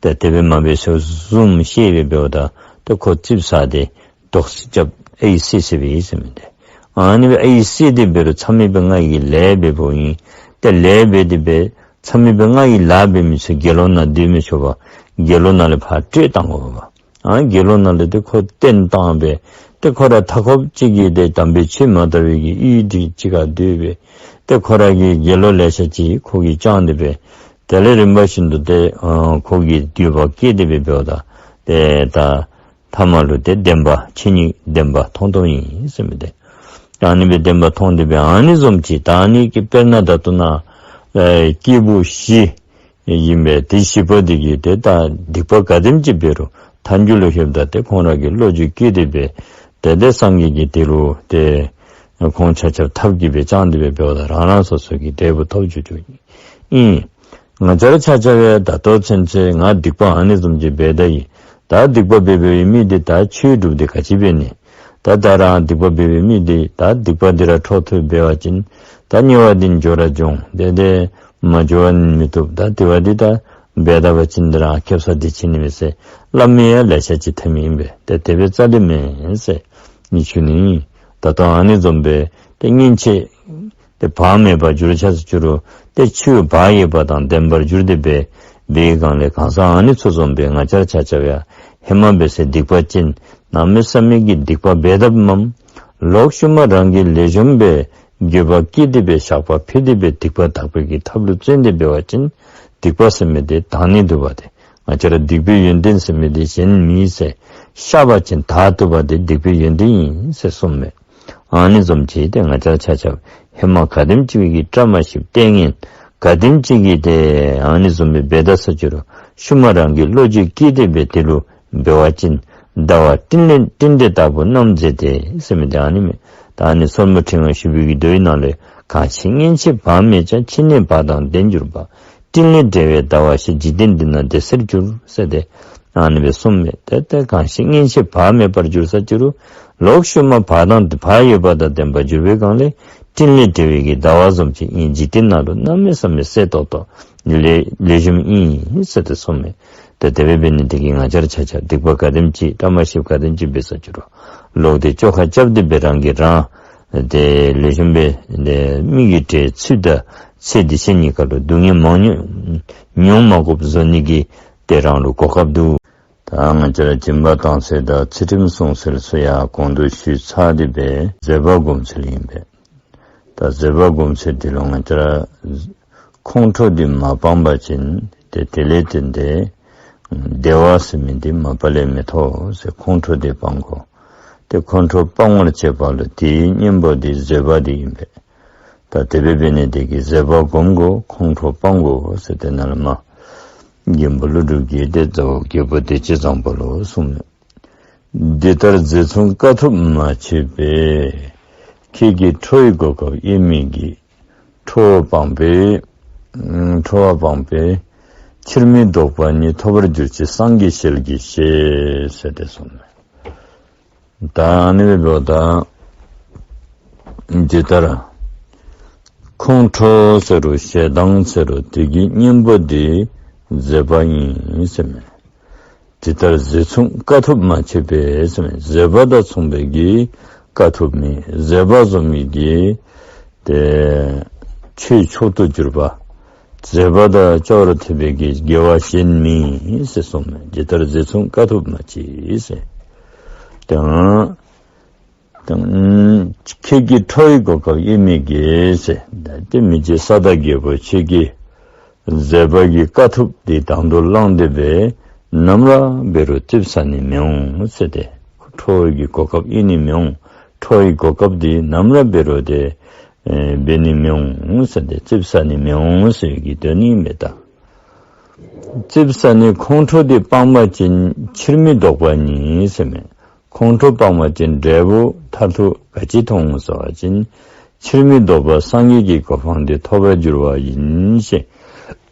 ཏེ་དེ་སྦེ་མ་འབད་ཟེར་བཟུམ་བཤད་སྦེ་འབདཝ་ད་ཏེ་ཁོ་རྩིགཔ་ཟ་སྟེ་དོགས་སེལ་རྐྱབ་ཨའི་བསད་བསདཔ་ཨིན་ཟེར་མས་ཏེ། ཨ་ནི་སྦེ་ཨའི་བསད་དེ་འབད་རུང་མཚམས་མེད་པའི་ང་གིས་ལས་འབདཝ་ཨིན། ཏེ་ལས་འབད་དེ་སྦེ་མཚམས་མེད་པའི་ང་གིས་ལཱ་འབད་མི་ཚུ་དགེ་སློང་ནང་སྡོད་མི་ཆོག་པར་དགེ་སློང་ནང་ལས་ཕར་བསྐྲད་བཏང་དགོ་པས། ཨ་དགེ་སློང་ནང་ལས་ཏེ་ཁོ་བཏོན་བཏང་སྦེ་ཏེ་ཁོ་ར་མཐའ་འཁོབ་ཅིག་གི་ཏེ་དམ་པའི་ཆོས་མ་དར་བའི་གི་གཡུས་འདི་ཅིག་ཁར་སྡོད་སྦེ་ཏེ་ཁོ་ར་གི་དགེ་སློང་ལེ་ཤ་ཅིག་ཁོ་གིས་བསྐྱངས་ཏེ་སྦེ་དེ་ལས་རིམ་པ་བཞིན་དུ་ཏེ་ཨ་ཁོ་གིས་འདོད་པ་སྐྱེས་ཏེ་སྦེ་འབདཝ་ད་ཏེ་ད་ཐ་མ་ལུ་ཏེ་བདེན་པ་ཆོས་ཉིད་བདེན་པ་མཐོང་མཐོངམ་ཨིན་ཟེར་མས་ཏེ། ཨ་ནི་སྦེ་བདེན་པ་མཐོང་སྟེ་སྦེ་ཨ་ནི་བཟུམ་ཅིག་ད་ཨ་ནི་གི་དཔེར་ན་ད་ལྟོ་ན་ཨེ་སྐྱེས་བུ་བཞི་ཨིན་པས། ཏེ་བཞི་པོ་འདི་གིས་ཏེ་ད་སྡིག་པ་ག་དེམ་ཅིག་འབད་རུང་མཐའ་མཇུག་ལུ་ལྷོདཔ་ད་ཏེ་ཁོང་ར་གི་བློ་འགྱོད་སྐྱེས་ཏེ་སྦེ་ཏེ་ཏེ་སངས་རྒྱས་ཀྱིས་དེ་ལུ་ཏེ་ཁོང་ཆ་ཁྱབ་ཐབས་ཀྱིས་སྦེ་བསྐྱངས་ཏེ་སྦེ་འབདཝ་ད་རང་རང་སོ་སོ་གི་འབྲས་བུ་ཐོབ་འགྱོ་འགྱོཝ་ཨིན། ང་བཅས་ར་ཆ་ཁྱབ་ཡང་ད་ལྟོ་ཚུན་ཚོད་ང་སྡིག་པ་ཨ་ནི་བཟུམ་ཅིག་འབད་ད་ཡི། ད་སྡིག་པ་འབད་འབདཝ་མི་འདི་ད་ཆོས་སྒྲུབ་སྟེ་ག་ཅི་འབད་ནི། ད་ད་རང་སྡིག་པ་འབད་འབདཝ་མི་འདི་ད་སྡིག་པ་འདི་ར་འཕྲོ་མཐུད་འབད་བ་ཅིན་ད་དམྱལ་བ་འདི་འགྱོ་ར་འགྱོ་འོང་། ཏེ་ཏེ་མ་འགྱོ་བ་ནི་མི་བཏུབ། ད་དེ་བ་འདི་ད་འབད་ད་པ་ཅིན་འདི་ར་ཁེབ་ས་འདི་ཅིག་ནི་མས་ཟེར་སླབ་མི་ཡང་ལེ་ཤ་ཅིག་ཐོན་མི་ཨིན་པས། ཏེ་དེ་སྦེ་རྩ་ལས་མེན་ཟེར་ནི་ཞུ་ནི་ཨིན། ད་ལྟོ་ཨ་ནི་བཟུམ་སྦེ་ཏེ་སྔན་ཆད་ཏེ་བག་མེད་པར་འགྱུར་ཆ་ཟེར་འགྱུར་རུང་ཏེ་ཆོས་བག་ཡོད་པ་དང་ལྡན་པར་འགྱུར་ཏེ་འབད་འབད་བའི་སྒང་ལས་གང་ཟག་ཨ་ནི་ཚུ་བཟུམ་སྦེ་ང་བཅས་ར་ཆ་ཁྱབ་ཡང་ཧེ་མ་འབད་སའི་སྡིག་པ་ཅན་གནམ་མེད་ས་མེད་ཀྱི་སྡིག་པ་འབད་དཔ་མས། ལོག་ཤུལ་མ་རང་གིས་ལེགས་ཤོམ་སྦེ་འགྱོད་པ་བསྐྱེད་དེ་འབད་བཤགས་པ་ཕུལ་ཏེ་འབད་སྡིག་པ་དག་པའི་གི་ཐབས་ལུ་བརྩོན་ཏེ་འབད་བ་ཅིན་སྡིག་པ་ཟེར་མི་འདི་དག་ནི་འདུག་པ་ཏེ། ང་བཅས་ར་སྡིག་པའི་ཡོན་ཏན་ཟེར་མི་འདི་གཞན་མེད་ཟེར་བཤགས་པ་ཅིན་དག་བཏུབ་པ་འདི་སྡིག་པའི་ཡོན་ཏན་ཨིན་ཟེར་གསུངས་མས། ཨ་ནི་བཟུམ་ཅིག་ཏེ་ང་བཅས་ར་ཆ་ཁྱབ་ཧེ་མ་ག་དེམ་ཅིག་གི་བཀྲ་མ་ཤིསཔ་ལྟས་ངན་ ག་དེམ་ཅིག་གིས་ཏེ་ཨ་ནི་བཟུམ་སྦེ་འབད་ད་ས་ཅི་རུང་ཤུལ་མ་རང་གི་བློ་འགྱོད་སྐྱེས་ཏེ་སྦེ་དེ་ལུ་འབད་བ་ཅིན་ཟླ་བ་སྤྲིན་ལས་སྤྲིན་བྲལ་ལྟ་བུ་རྣམ་མཛེས་ཏེ་ཟེར་མི་འདི་ཨ་ནི་མས། ད་ཨ་ནི་སོར་མོ་ཕྲེང་བ་བཞི་པའི་གི་མདོའི་ནང་ལས་གང་ཕྱིར་སྔན་ཆད་བག་མེད་ཀྱང་། ཕྱི་ནས་བག་དང་ལྡན་གྱུར་པ། སྤྲིན་ལས་བྲལ་བའི་ཟླ་བ་ཞེས། འཇིག་རྟེན་འདི་ན་བདེ་གསལ་གྱུར་ཟེར་ཏེ་ཨ་ནི་སྦེ་གསུངམ་མས། ཏེ་ཏེ་གང་ཕྱིར་སྔན་ཆད་བག་མེད་པར་གྱུར་ས་ཅི་རུང་ལོག་ཤུལ་མ་བག་དང་བག་ཡོད་པ་དང་ལྡན་པར་གྱུར་པའི་སྒང་ལས་སྤྲིན་ལས་བྲལ་བའི་གི་ཟླ་བ་བཟུམ་ཅིག་ཨིན། འཇིག་རྟེན་ནང་ལུ་གནམ་མེད་ས་མེད་གསལ་ཏོག་ཏོ་ལེགས་ལེགས་ཤོམ་ཨིན་ཟེར་ཏེ་གསུངམ་མས། ཏེ་དེ་སྦེ་འབད་ནི་དེ་གིས་ང་བཅས་ར་ཆ་ཁྱབ་སྡིག་པ་ག་དེམ་ཅིག་བཀྲ་མ་ཤིསཔ་ག་དེམ་ཅིག་འབད་ས་ཅི་རུང་ལོག་སྟེ་བཅོ་ཁ་རྐྱབ་སྟེ་སྦེ་རང་གིས་རང་ཏེ་ལེགས་ཤོམ་སྦེ་ཏེ་མི་གི་གྲལ་ཚུད་ད་ཚེ་འདི་ཕྱི་གཉིས་ཀ་ལུ་སྡུག་བསྔལ་མང་ཉུང་མྱོང་མ་དགོཔ་བཟོ་ནི་གི་ཏེ་རང་ལུ་གོ་སྐབས་འདུག། ད་ང་བཅས་ར་སྦྱིན་པ་བཏང་ཚུལ་དང་ཚུལ་ཁྲིམས་སྲུང་ཚུལ་ཚུ་ཡང་གོང་དུ་ཞུ་ཚར་ཏེ་སྦེ་བཟོད་པ་སྒོམ་ཚུལ་ཨིན་པས། ད་བཟོད་པ་སྒོམ་ཚུལ་འདི་ལུ་ང་བཅས་ར་ཁོང་ཁྲོ་འདི་མ་སྤང་པ་ཅིན་ཏེ་དེ་ལས་བརྟེན་ཏེ་བདེ་བ་ཟེར་མི་འདི་མ་པ་ལས་མི་ཐོབ་ཟེར། ཁོང་ཁྲོ་འདི་སྤང་དགོ། ཏེ་ཁོང་ཁྲོ་སྤང་བར་བྱེད་པ་ལུ་དེའི་གཉེན་པོ་འདི་བཟོད་པ་འདི་ཨིན་པས། ད་དེ་སྦེ་འབད་ནི་དེ་གིས་བཟོད་པ་སྒོམ་དགོ། ཁོང་ཁྲོ་སྤང་དགོ་ཟེར་ཏེ་ནཱ་ལས་མར་མགོན་པོ་ཀླུ་སྒྲུབ་ཀྱིས་ཏེ་རྫོགས་རྒྱལ་པོ་བདེ་སྤྱོད་བཟང་པོ་ལུ་གསུངས་མས། འདི་ལྟར་རྗེ་མཚུངས་དཀའ་ཐུབ་མ་མཆིས་པས། ཁྱེད་ཀྱིས་ཁྲོ་བོའི་གོ་སྐབས་དབྱེ་མི་བགྱིད། ཁྲོ་བོ་སྤངས་པས། ཁྲོ་བོ་སྤངས་པས། ཕྱིར་མི་ལྡོག་པ་ཉིད། ཐོབ་པར་གྱུར་ཅིག་སངས་རྒྱས་ཞལ་གྱིས་བཞེས། ཟེར་ཏེ་གསུངས་མས། ད་ཨ་ནི་སྦེ་འབདཝ་ད་འདི་ལྟར་ཁོང་ཁྲོ་ཟེར་རུང་ཞེ་སྡང་ཟེར་རུང་དེ་གི་གཉེན་པོ་འདི་བཟོད་པ་ཨིན་ཟེར་མས། འདི་ལྟར་རྗེ་མཚུངས་དཀའ་ཐུབ་མ་མཆིས་པས་ཟེར་མས། བཟོད་པ་དང་མཚུངས་པའི་གི་དཀའ་ཐུབ་མེད། བཟོད་པ་བཟུམ་མའི་གི་ཏེ་ཆོས་མཆོག་ཏུ་གྱུར་པ། བཟོད་པ་དང་ཅོག་ར་འཐད་པའི་གི་དགེ་བ་གཞན་མེད་ཟེར་གསུངས་མས། འདི་ལྟར་རྗེ་མཚུངས་དཀའ་ཐུབ་མ་མཆིས་ཟེར། དང་དང་ཁྱེད་ཀྱིས་ཁྲོ་བོའི་གོ་སྐབས་དབྱེ་མི་བགྱིད་ཟེར། ཏེ་མི་རྗེ་ས་བདག་རྒྱལ་པོ་ཁྱེད་ཀྱིས་བཟོད་པ་གི་དཀའ་ཐུབ་འདི་དང་དུ་བླངས་ཏེ་སྦེ་ནམ་ར་འབད་རུང་ཙིགཔ་ཟ་ནི་མི་འོང་ཟེར་ཏེ། ཁྲོ་བོའི་གི་གོ་སྐབས་དབྱེ་ནི་མི་འོང་། ཁྲོ་བོའི་གོ་སྐབས་འདི་ནམ་ར་འབད་རུང་ཏེ་ཨེ་འབད་ནི་མི་འོང་ཟེར་ཏེ། ཙིགཔ་ཟ་ནི་མི་འོང་ཟེར་བའི་གི་དོན་ཨིན་མས་ད། ཙིགཔ་ཟ་ནི་ཁོང་ཁྲོ་འདི་སྤངས་པ་ཅིན་ཕྱིར་མི་ལྡོག་པ་ཉིད་ཟེར་མས། ཁོང་ཁྲོ་སྤངས་པ་ཅིན་འབྲས་བུ་མཐར་ཐུག་ག་ཅི་མཐོང་ཟེར་བ་ཅིན་ཕྱིར་མི་ལྡོག་པ་སངས་རྒྱས་ཀྱི་གོ་འཕང་འདི་ཐོབ་པར་འགྱུར་བ་ཡིན་ཞེས་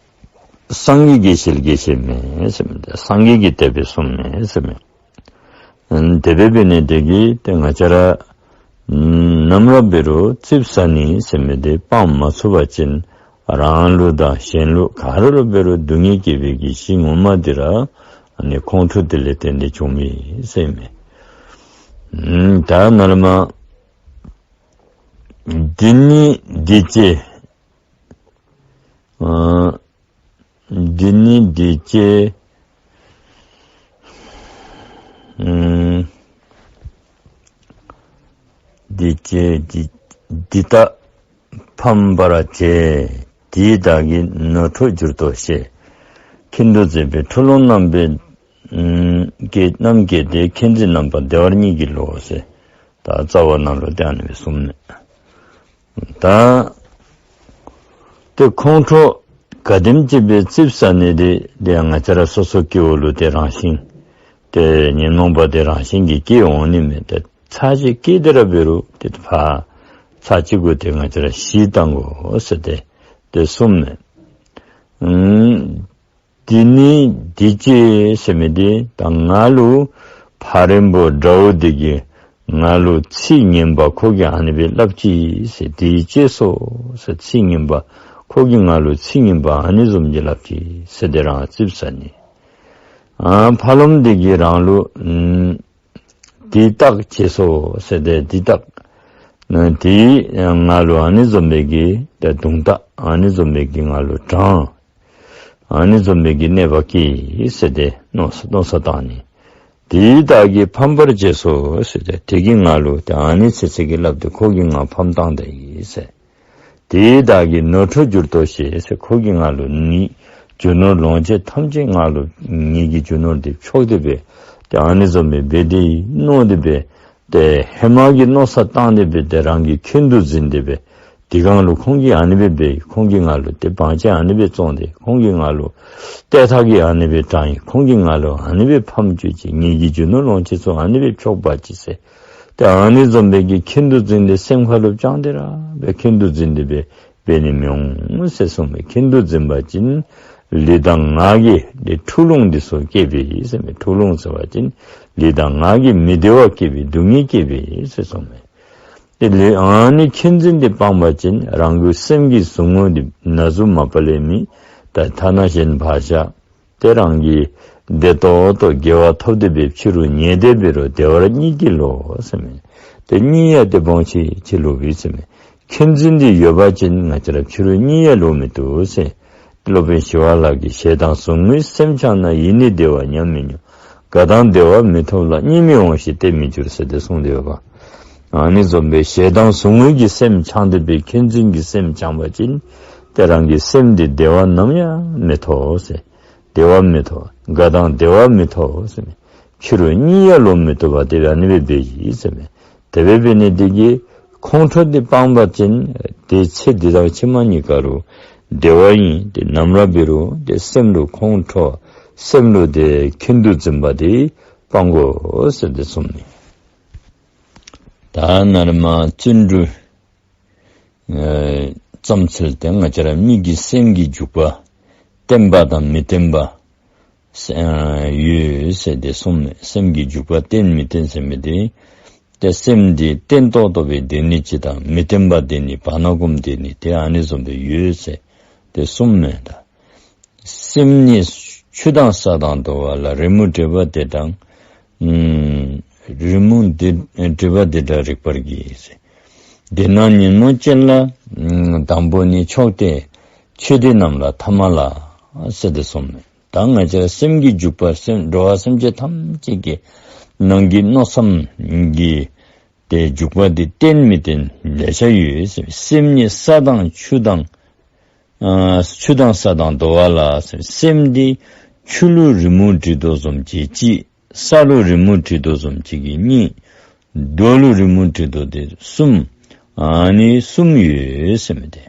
སངས་རྒྱས་ཀྱི་ཞལ་གྱིས་བཞེས་མས་ཟེར་མས། སངས་རྒྱས་ཀྱིས་དེ་སྦེ་གསུངས་མས་ཟེར་མས། དེ་སྦེ་འབད་ནི་དེ་གིས་ཏེ་ང་བཅས་ར་ནམ་ར་འབད་རུང་ཙིགཔ་ཟ་ནི་ཟེར་མི་འདི་སྤང་མ་ཚུགས་པ་ཅིན་རང་ལུ་དང་གཞན་ལུ་ག་ར་ལུ་འབད་རུང་སྡུག་བསྔལ་སྐྱེ་བའི་གི་གཞི་ངོ་མ་འདི་ར་ཨ་ནི་ཁོང་ཁྲོ་འདི་ལས་བརྟེན་ཏེ་བྱུང་མི་ཟེར་མས། ད་ནཱ་ལས་མར་འདི་ནི་འདི་སྐྱེ། ཨ་འདི་ནི་འདི་སྐྱེ། ཨུམ། འདི་སྐྱེ་འདི་འདི་དག་ཕམ་པར་བྱེད། དེའི་བདག་གིས་ནོར་འཕྲོག་འགྱུར་ཏོ་ཞེས། མཁན་དུ་འཛིན་པའི་ཁྲོ་ལོང་རྣམ་པའི་ཨུམ་སྐད་རྣམས་སྐད་དེ། མཁྱེན་བརྩེ་རྣམ་པར་བདེ་བར་གཉིད་ཀྱིས་ལོག་ཟེར། ད་རྩ་བ་ནང་ལུ་ཏེ་ཨ་ནི་སྦེ་གསུངས་མས། ད་ཏེ་ཁོང་ཁྲོ་ག་དེམ་ཅིག་སྦེ་ཙིགཔ་ཟ་ནི་དེ་དེ་ཡང་ང་བཅས་ར་སོ་སོ་སྐྱེ་བོ་ལུ་ཏེ་རང་བཞིན་ཏེ་ཉོན་མོངས་པ་དེ་རང་བཞིན་གྱིས་སྐྱེ་འོང་ནི་མས། ཏེ་ཚར་གཅིག་སྐྱེས་ཏེ་ར་འབད་རུང་ཏེ་ཕར་ཚར་གཅིག་གུ་ཏེ་ང་བཅས་ར་ཞི་བཏང་དགོ་ཟེར་ཏེ་ཏེ་གསུངས་མས། ཨུམ། འདི་ནི་འདི་སྐྱེ་ཟེར་མི་འདི་ད་ང་ལུ་ཕ་རོལ་པོ་དགྲ་བོ་འདི་གིས་ང་ལུ་ཚིག་ངན་པ་ཁོ་གིས་ཨ་ནི་སྦེ་སླབ་ཅི་ཟེར། འདི་སྐྱེས་སོ་ཟེར་ཚིག་ངན་པ་ཁོ་གིས་ང་ལུ་ཚིག་ངན་པ་ཨ་ནི་བཟུམ་ཅིག་སླབ་ཅི་ཟེར་ཏེ་རང་ཙིགཔ་ཟ་ནི། ཨ་ཕ་རོལ་པོ་འདི་གིས་རང་ལུ་ཨུམ་འདི་ལྟ་བྱས་སོ་ཟེར་ཏེ་འདི་ལྟ་ན་དེ་ང་ལུ་ཨ་ནི་བཟུམ་སྦེ་གི་ཏེ་རྡུང་ད་ཨ་ནི་བཟུམ་སྦེ་གི་ང་ལུ་དྲང་ཨ་ནི་བཟུམ་སྦེ་གི་གནོད་པ་བཀལ་ཟེར་ཏེ་མནོ་ས་མནོ་ས་བཏང་ནི། དེའི་བདག་གིས་ཕམ་པར་བྱས་སོ་ཟེར་ཏེ་དེ་གིས་ང་ལུ་ཏེ་ཨ་ནི་ཚེ་ཚེ་གི་སླབ་སྟེ་ཁོ་གིས་ང་ཕམ་བཏང་ད་ཡི་ཟེར། དེའི་བདག་གིས་ནོར་འཕྲོག་འགྱུར་ཏོ་ཞེས་ཟེར། ཁོ་གིས་ང་ལུ་ནི་རྒྱུ་ནོར་ལོངས་སྤྱོད་ཐམས་ཅད་ང་ལུ་ངེ་གི་རྒྱུ་ནོར་འདི་འཕྲོག་སྟེ་སྦེ་ཏེ་ཨ་ནི་བཟུམ་སྦེ་འབད་དེ་མནོ་སྟེ་སྦེ་ཏེ་ཧེ་མ་གི་མནོ་ས་བཏང་སྟེ་སྦེ་ཏེ་རང་གི་འཁོན་དུ་འཛིན་ཏེ་སྦེ་ དེ་སྒང་ལུ་ཁོང་གིས་ཨ་ནི་སྦེ་འབད་ཡི། ཁོང་གིས་ང་ལུ་ཏེ་བང་ཆེན་ཨ་ནི་སྦེ་བཙོང་སྟེ་ཁོང་གིས་ང་ལུ་ཏེ་ཐག་གིས་ཨ་ནི་སྦེ་དྲངས་ཡི། ཁོང་གིས་ང་ལུ་ཨ་ནི་སྦེ་ཕམ་བཅུག་ཅི། ངེ་གི་རྒྱུ་ནོར་ལོངས་སྤྱོད་ཚུ་ཨ་ནི་སྦེ་འཕྱོག་འབག་ཅི་ཟེར། ཏེ་ཨ་ནི་བཟུམ་སྦེ་གི་ཁེན་ཏུ་འཛིན་ཏེ་སེམས་ཁ་ལུ་བཅངས་ཏེ་ར་སྦེ་ཁེན་ཏུ་འཛིན་ཏེ་སྦེ་འབད་ནི་མི་འོང་ཟེར་གསུངས་མས། ཁེན་ཏུ་འཛིན་པ་ཅིན་ལུས་དང་ངག་གི་ཏེ་འཁྲུག་ལོང་འདི་ཚུ་སྐྱེ་བའི་ཟེར་མས། འཁྲུག་ལོང་ཟེར་བ་ཅིན་ལུས་དང་ངག་གི་མི་བདེ་བ་སྐྱེ་བའི་སྡུག་བསྔལ་སྐྱེ་བའི་ཟེར་གསུངས་མས། ཏེ་ལུས་ཨ་ནི་ཁེན་འཛིན་འདི་སྤངས་པ་ཅིན་རང་གི་སེམས་ཀྱི་ཟུག་རྔུ་འདི་ན་ཟུག་མ་པ་ལས་མེད། ད་ཐ་ན་གཞན་ཕར་བཞག་ཏེ་རང་གིས་བདེ་ཏོག་ཏོ་དགེ་བ་ཐོབ་སྟེ་སྦེ་ཕྱི་རུ་ཉལ་ཏེ་འབད་རུང་བདེ་བར་གཉིད་ཀྱིས་ལོག་ཟེར་མས། ཏེ་གཉིད་ཡང་ཏེ་བོང་ཆེ་ཆེ་ལོག་པས་ཟེར་མས། ཁེན་འཛིན་འདི་ཡོད་པ་ཅིན་ང་བཅས་ར་ཕྱི་རུ་གཉིད་ཡང་ལོག་མི་བཏུབ་ཟེར། སློབ་དཔོན་ཞི་བ་ལྷ་གིས་ཞེ་སྡང་ཟུག་རྔུའི་སེམས་འཆང་ན། ཡིད་ནི་བདེ་བ་ཉམས་མི་མྱོང་། དགའ་དང་བདེ་བ་མི་ཐོབ་ལ། གཉིད་མི་འོང་ཞིང་བརྟན་མི་འགྱུར་ཟེར་ཏེ་གསུངས་ཏེ་ཡོདཔ། ཨ་ནི་བཟུམ་སྦེ་ཞེ་སྡང་ཟུག་རྔུ་གི་སེམས་འཆང་སྟེ་སྦེ་ཁེན་འཛིན་གྱི་སེམས་འཆང་པ་ཅིན་ཏེ་རང་གི་སེམས་འདི་བདེ་བ་ནམ་ཡང་མི་ཐོབ་ཟེར། བདེ་བ་མི་ཐོབ། དགའ་དང་བདེ་བ་མི་ཐོབ་ཟེར་མས། ཕྱི་རུ་གཉིད་ཡང་ལོག་མི་བཏུབ་པ་དེ་ཨ་ནི་སྦེ་འབད་ཡི་ཟེར་མས། དེ་སྦེ་འབད་ནི་དེ་གིས་ཁོང་ཁྲོ་འདི་སྤངས་པ་ཅིན་ཏེ་ཚེ་འདི་དང་ཕྱི་མ་གཉིས་ཀ་རུ་བདེ་བ་ཨིན། ཏེ་ནམ་ར་འབད་རུང་ཏེ་སེམས་ལུ་ཁོང་ཁྲོ་སེམས་ལུ་ཏེ་ཁེན་ཏུ་འཛིན་པ་དེ་སྤང་དགོ་ཟེར་ཏེ་གསུངས་མས། ད་ནཱ་ལས་མར་བརྩོན་འགྲུས་ཨེ་བརྩམ་ཚུལ་ཏེ་ང་བཅས་ར་མི་གི་སེམས་ཀྱི་འཇུག་པ་བརྟན་པ་དང་མི་བརྟན་པ་ཨེ་ཡོད་ཟེར་ཏེ་གསུངས་མས། སེམས་ཀྱི་འཇུག་པ་བརྟན་མི་བརྟན་ཟེར་མི་དེ་ཏེ་སེམས་འདི་བརྟན་ཏོག་ཏོ་སྦེ་སྡོད་ནི་ཅིག་དང་མི་བརྟན་པ་སྡོད་ནི་བར་ན་གོམས་སྡོད་ནི་ཏེ་ཨ་ནི་བཟུམ་སྦེ་ཡོད་ཟེར་ཏེ་གསུངས་མས། ད་སེམས་ཉིད་ཆུ་དང་ས་དང་རྡོ་བ་ལ། རི་མོ་བྲིས་པ་དེ་འདྲ་ཨུམ་རི་མོ་འདི་བྲིས་པ་དེ་འདྲ་རིག་པར་གྱིས་ཟེར། དེས་ན་ཉོན་མོངས་ཅན་ལ་ཨུམ་དང་པོ་ནི་མཆོག་སྟེ། ཆོས་སྡེ་རྣམས་ལ་ཐ་མ་ལ་ཟེར་ཏེ་གསུངས་མས། ད་ང་བཅས་སེམས་ཀྱི་འཇུག་པ་སེམས་འགྲོ་བ་སེམས་ཅན་ཐམས་ཅད་ཀྱི་ནང་གི་མནོ་བསམ་གྱི་ཏེ་འཇུག་པ་འདི་བརྟན་མི་བརྟན་ལེ་ཤ་ཡོད་ཟེར། སེམས་ཉིད་ས་དང་ཆུ་དང་ཨ་ཆུ་དང་ས་དང་རྡོ་བ་ལ་ཟེར། སེམས་འདི་ཆུ་ལུ་རི་མོ་བྲིས་དོ་བཟུམ་ཅིག་གཅིག། ས་ལུ་རི་མོ་བྲིས་དོ་བཟུམ་ཅིག་གིས་གཉིས། རྡོ་ལུ་རི་མོ་བྲིས་དོ་དེ་གསུམ། ཨ་ནི་གསུམ་ཡོད་ཟེར་མི་དེ།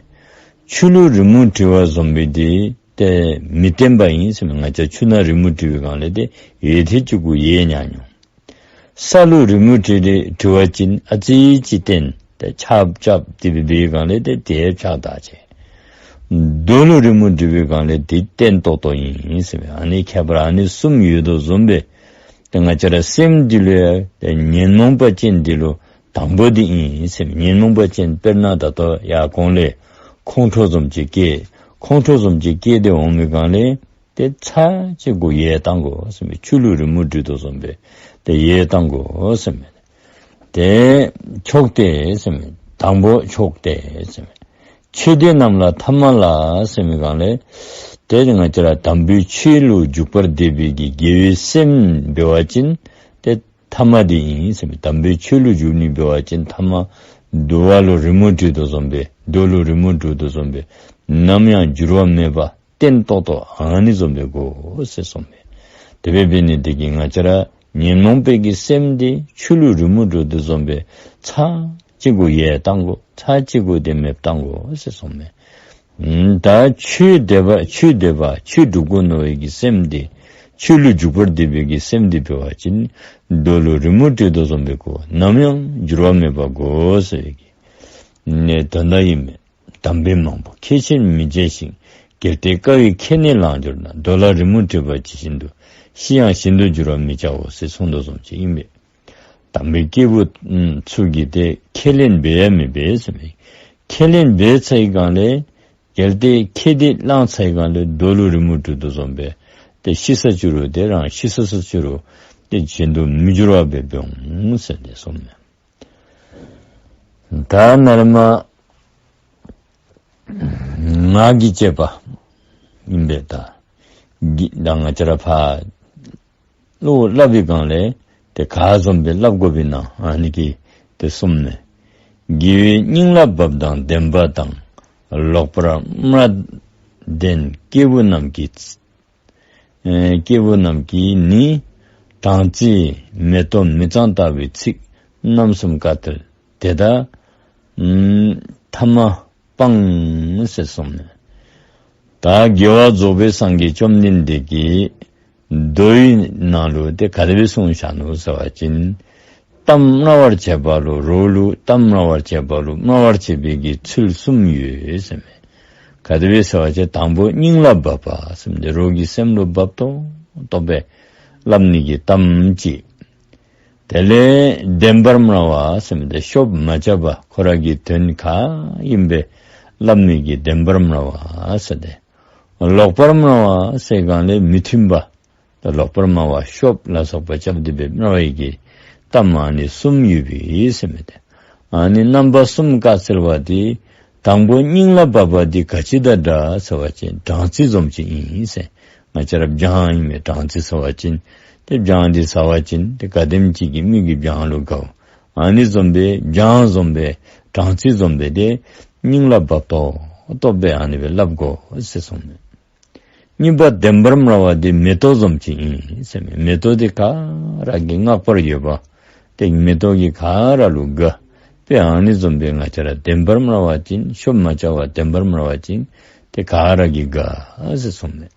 ཆུ་ལུ་རི་མོ་བྲིས་པ་བཟུམ་སྦེ་དེ་ཏེ་མི་བརྟན་པ་ཨིན་ཟེར་མི། ང་བཅས་ཆུ་ནང་རི་མོ་བྲིས་པའི་སྒང་ལས་དེ་ཡལ་ཐེངས་གཅིག་གུ་ཡལ་ཉག་ཉོ། ས་ལུ་རི་མོ་བྲིས་ཏེ་བྲི་བ་ཅིན་ཨ་ཙི་ཅིག་བརྟན། ཏེ་ཆརཔ་རྐྱབ་སྟེ་འབད་བའི་སྒང་ལས་ཏེ་དེ་ཡང་ཆག་ད་ཆེ། རྡོ་ལུ་རི་མོ་བྲིས་པའི་སྒང་ལས་དེ་བརྟན་ཏོག་ཏོ་ཨིན་ཟེར་མི། ཨ་ནི་ཁྱད་པར་ཨ་ནི་གསུམ་ཡོད་དོ་བཟུམ་སྦེ་ཏེ་ང་བཅས་ར་སེམས་འདི་ལུ་ཡང་ཏེ་ཉོན་མོངས་པ་ཅན་འདི་ལུ་དང་པོ་འདི་ཨིན་ཟེར་མི། ཉོན་མོངས་པ་ཅན་དཔེར་ན་ད་ལྟོ་ཡར་གོང་ལས་ཁོང་ཁྲོ་བཟུམ་ཅིག་སྐྱེ། ཁོང་ཁྲོ་བཟུམ་ཅིག་སྐྱེས་ཏེ་འོང་བའི་སྒང་ལས་ཏེ་ཚར་གཅིག་གུ་ཡལ་བཏང་དགོ་ཟེར་མི། ཆུ་ལུ་རི་མོ་བྲིས་དོ་བཟུམ་སྦེ་ཏེ་ཡལ་བཏང་དགོ་ཟེར་མི། ཏེ་མཆོག་སྟེ་ཟེར་མི། དང་པོ་མཆོག་སྟེ་ཟེར་མི། ཆོས་སྡེ་རྣམས་ལ་ཐ་མ་ལ་ཟེར་མི་སྒང་ལས་ཏེ་ང་བཅས་ར་དམ་པའི་ཆོས་ལུ་འཇུག་པར་འདོད་པའི་གི་དགེ་བའི་སེམས་འབད་བ་ཅིན་ཏེ་ཐ་མ་འདི་ཨིན་ཟེར་མི། དམ་པའི་ཆོས་ལུ་འཇུག་ནི་འབད་བ་ཅིན་ཐ་མ་རྡོ་བ་ལུ་རི་མོ་བྲིས་དོ་བཟུམ་སྦེ་རྡོ་ལུ་རི་མོ་བྲིས་དོ་བཟུམ་སྦེ་ནམ་ཡང་འགྱུར་བ་མེད་པ་བརྟན་ཏོག་ཏོ་ཨ་ནི་བཟུམ་སྦེ་དགོ་ཟེར་གསུངས་མས། དེ་སྦེ་འབད་ནི་དེ་གིས་ང་བཅས་ར་ཉོན་མོངས་པའི་གི་སེམས་འདི་ཆུ་ལུ་རི་མོ་བྲིས་དོ་བཟུམ་སྦེ་ཚར་གཅིག་གུ་ཡལ་བཏང་དགོ། ཚར་གཅིག་གུ་དེ་མེདཔ་བཏང་དགོ་ཟེར་གསུངས་མས། ཨུམ་ད་ཆོས་འདོད་པ་ཆོས་འདོད་པ་ཆོས་སྒྲུབ་དགོ་མནོ་བའི་གི་སེམས་འདི་ཆོས་ལུ་འཇུག་པར་འདོད་པའི་གི་སེམས་འདི་འབད་བ་ཅིན་རྡོ་ལུ་རི་མོ་བྲིས་དོ་བཟུམ་སྦེ་དགོ། ནམ་ཡང་འགྱུར་བ་མེད་པ་དགོ་ཟེར་བའི་གི་ནི་དོན་དག་ཨིན་མས། དམ་པས་མང་པོ་ཁས་ཆེར་མི་བྱས་ཤིང་། གལ་ཏེ་དཀའ་བས་ཁས་ནི་བླངས་གྱུར་ན། རྡོ་ལ་རི་མོ་བྲིས་པ་ཇི་བཞིན་དུ། ཤི་ཡང་གཞན་དུ་འགྱུར་བར་མི་བྱའོ་ཟེར་གསུངས་དོ་བཟུམ་ཅིག་ཨིན་པས། དམ་པའི་སྐྱེས་བུ་ཚུ་གིས་ཏེ་ཁས་ལེན་འབད་ཡང་མི་འབད་ཟེར་མས། ཁས་ལེན་འབད་ཚར་བའི་སྒང་ལས་གལ་ཏེ་ཁས་འདི་བླངས་ཚར་བའི་སྒང་ལས་རྡོ་ལུ་རི་མོ་བྲིས་དོ་བཟུམ་སྦེ་ཏེ་ཤི་ས་ཅིག་རུང་ཏེ་རང་ཤི་ས་ས་ཅིག་རུང་ཏེ་གཞན་དུ་མི་འགྱུར་བ་སྦེ་འོང་ཟེར་ཏེ་གསུངས་མས། ད་ནཱ་ལས་མར་ངག་གིས་བཅད་པ་ཨིན་པས། ད་གི་ད་ང་བཅས་ར་ཕར་བློ་སླབ་པའི་སྒང་ལས་ཏེ་ག་བཟུམ་སྦེ་སླབ་དགོཔ་ཨིན་ན་ཨ་ནི་གི་ཏེ་གསུངས་མས། དགེ་བའི་སྙིང་ལ་བབས་དང་ལྡན་པ་དང་། ལོག་པར་སྨྲ་ལྡན་སྐྱེས་བུ་རྣམས་ཀྱིས། ཨེ་སྐྱེས་བུ་རྣམས་ཀྱིས་ནི། སྦྲང་རྩི་མེ་ཏོག་མི་གཙང་ལྟ་བུའི་ཚིག་རྣམ་གསུམ་བཀའ་སྩལ། དེ་དག་ཨམ་ཐ་མ་ སྤང་ཟེར་གསུངས་མས། ད་རྒྱལ་བ་རྫོགས་པའི་སངས་རྒྱས་བཅོམ་ལྡན་འདས་ཀྱིས་མདོའི་ནང་ལུ་ཏེ་ག་དེ་སྦེ་གསུངས་བཞག་ནུག་ཟེར་བ་ཅིན། གཏམ་སྨྲ་བར་བྱེད་པ་ལུ་རོགས་ལུ་གཏམ་སྨྲ་བར་བྱེད་པ་ལུ་སྨྲ་བར་བྱེད་པའི་གི་ཚུལ་གསུམ་ཡོད་ཟེར་མས། ག་དེ་སྦེ་ཟེར་བ་ཅིན་དང་པོ་སྙིང་ལ་འབབ་པ་ཟེར་མི་འདི་རོགས་ཀྱི་སེམས་ལུ་འབབ་ཏོག་ཏོ་སྦེ་སླབ་ནི་གི་གཏམ་ཅིག། དེ་ལས་བདེན་པར་སྨྲ་བ་ཟེར་མི་འདི་ཤོབ་མ་རྐྱབ་པར་ཁོ་ར་གི་དོན་ག་ཨིན་པས་སླབ་ནི་གི་བདེན་པར་སྨྲ་བ་ཟེར་ཏེ། ལོག་པར་སྨྲ་བ་ཟེར་གང་ལས་མི་མཐུན་པ། ད་ལོག་པར་སྨྲ་བ་ཤོབ་ལ་སོགས་པ་རྐྱབ་སྟེ་སྦེ་སྨྲ་བའི་གི་གཏམ་ཨ་ནི་གསུམ་ཡོད་པས་ཟེར་མི་འདི། ཨ་ནི་རྣམ་པ་གསུམ་བཀའ་སྩལ་བ་འདི་དང་པོ་སྙིང་ལ་འབབ་པ་འདི་ག་ཅི་དང་འདྲ་ཟེར་བ་ཅིན་སྦྲང་རྩི་བཟུམ་ཅིག་ཨིན་ཟེར། ང་བཅས་ར་སྦྱང་ཨིན་མས། སྦྲང་རྩི་ཟེར་བ་ཅིན་ཏེ་སྦྱང་འདི་ཟ་བ་ཅིན་ཏེ་ག་དེམ་ཅིག་གིས་མི་གི་སྦྱང་ལུ་དགའཝ། ཨ་ནི་བཟུམ་སྦེ་སྦྱང་བཟུམ་སྦེ་སྦྲང་རྩི་བཟུམ་སྦེ་ཏེ་སྙིང་ལ་འབབ་ཏོག་ཏོ་སྦེ་ཨ་ནི་སྦེ་སླབ་དགོ་ཟེར་གསུངས་མས། གཉིས་པ་བདེན་པར་སྨྲ་བ་འདི་མེ་ཏོག་བཟུམ་ཅིག་ཨིན་ཟེར་མས། མེ་ཏོག་འདི་ག་ར་གིས་བསྔགས་པར་ཡོད་པ། ཏེ་མེ་ཏོག་གིས་ག་ར་ལུ་དགའ། དཔེ་ཨ་ནི་བཟུམ་སྦེ་ང་བཅས་ར་བདེན་པར་སྨྲ་བ་ཅིན་ཤོབ་མ་རྐྱབ་པར་བདེན་པར་སྨྲ་བ་ཅིན་ཏེ་ག་ར་གིས་དགའ་ཟེར་གསུངས་མས།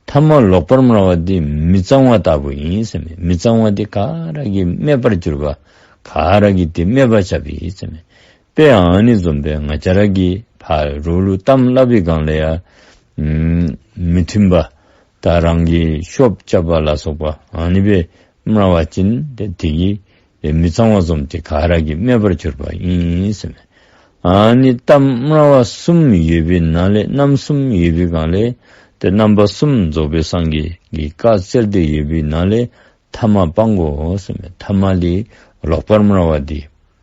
ཐ་མ་ལོག་པར་སྨྲ་བ་འདི་མི་གཙང་བ་ལྟ་བུ་ཨིན་ཟེར་མས། མི་གཙང་བ་འདི་ག་ར་གིས་སྨད་པར་གྱུར་པ། ག་ར་གིས་འདི་སྨད་པར་བྱ་བའི་ཟེར་མས། དཔེ་ཨ་ནི་བཟུམ་སྦེ་ང་བཅས་ར་གིས་ཕར་རོགས་ལུ་གཏམ་སླབ་པའི་སྒང་ལས་ཡང་ཨམ་མི་མཐུན་པ་ད་རང་གིས་ཤོབ་རྐྱབ་པ་ལ་སོགས་པ་ཨ་ནི་སྦེ་སྨྲ་བ་ཅིན་ཏེ་དེ་གིས་ཏེ་མི་གཙང་བ་བཟུམ་ཏེ་ག་ར་གིས་སྨད་པར་གྱུར་པ་ཨིན་ཟེར་མས། ཨ་ནི་གཏམ་སྨྲ་བ་གསུམ་ཡོད་པའི་ནང་ལས་རྣམ་གསུམ་ཡོད་པའི་སྒང་ལས་ཏེ་རྣམ་པ་གསུམ་རྫོགས་པའི་སངས་རྒྱས་ཀྱིས་བཀའ་སྩལ་ཏེ་ཡོད་པའི་ནང་ལས་ཐ་མ་སྤང་དགོ་ཟེར་མས། ཐ་མ་འདི་ལོག་པར་སྨྲ་བ་འདི་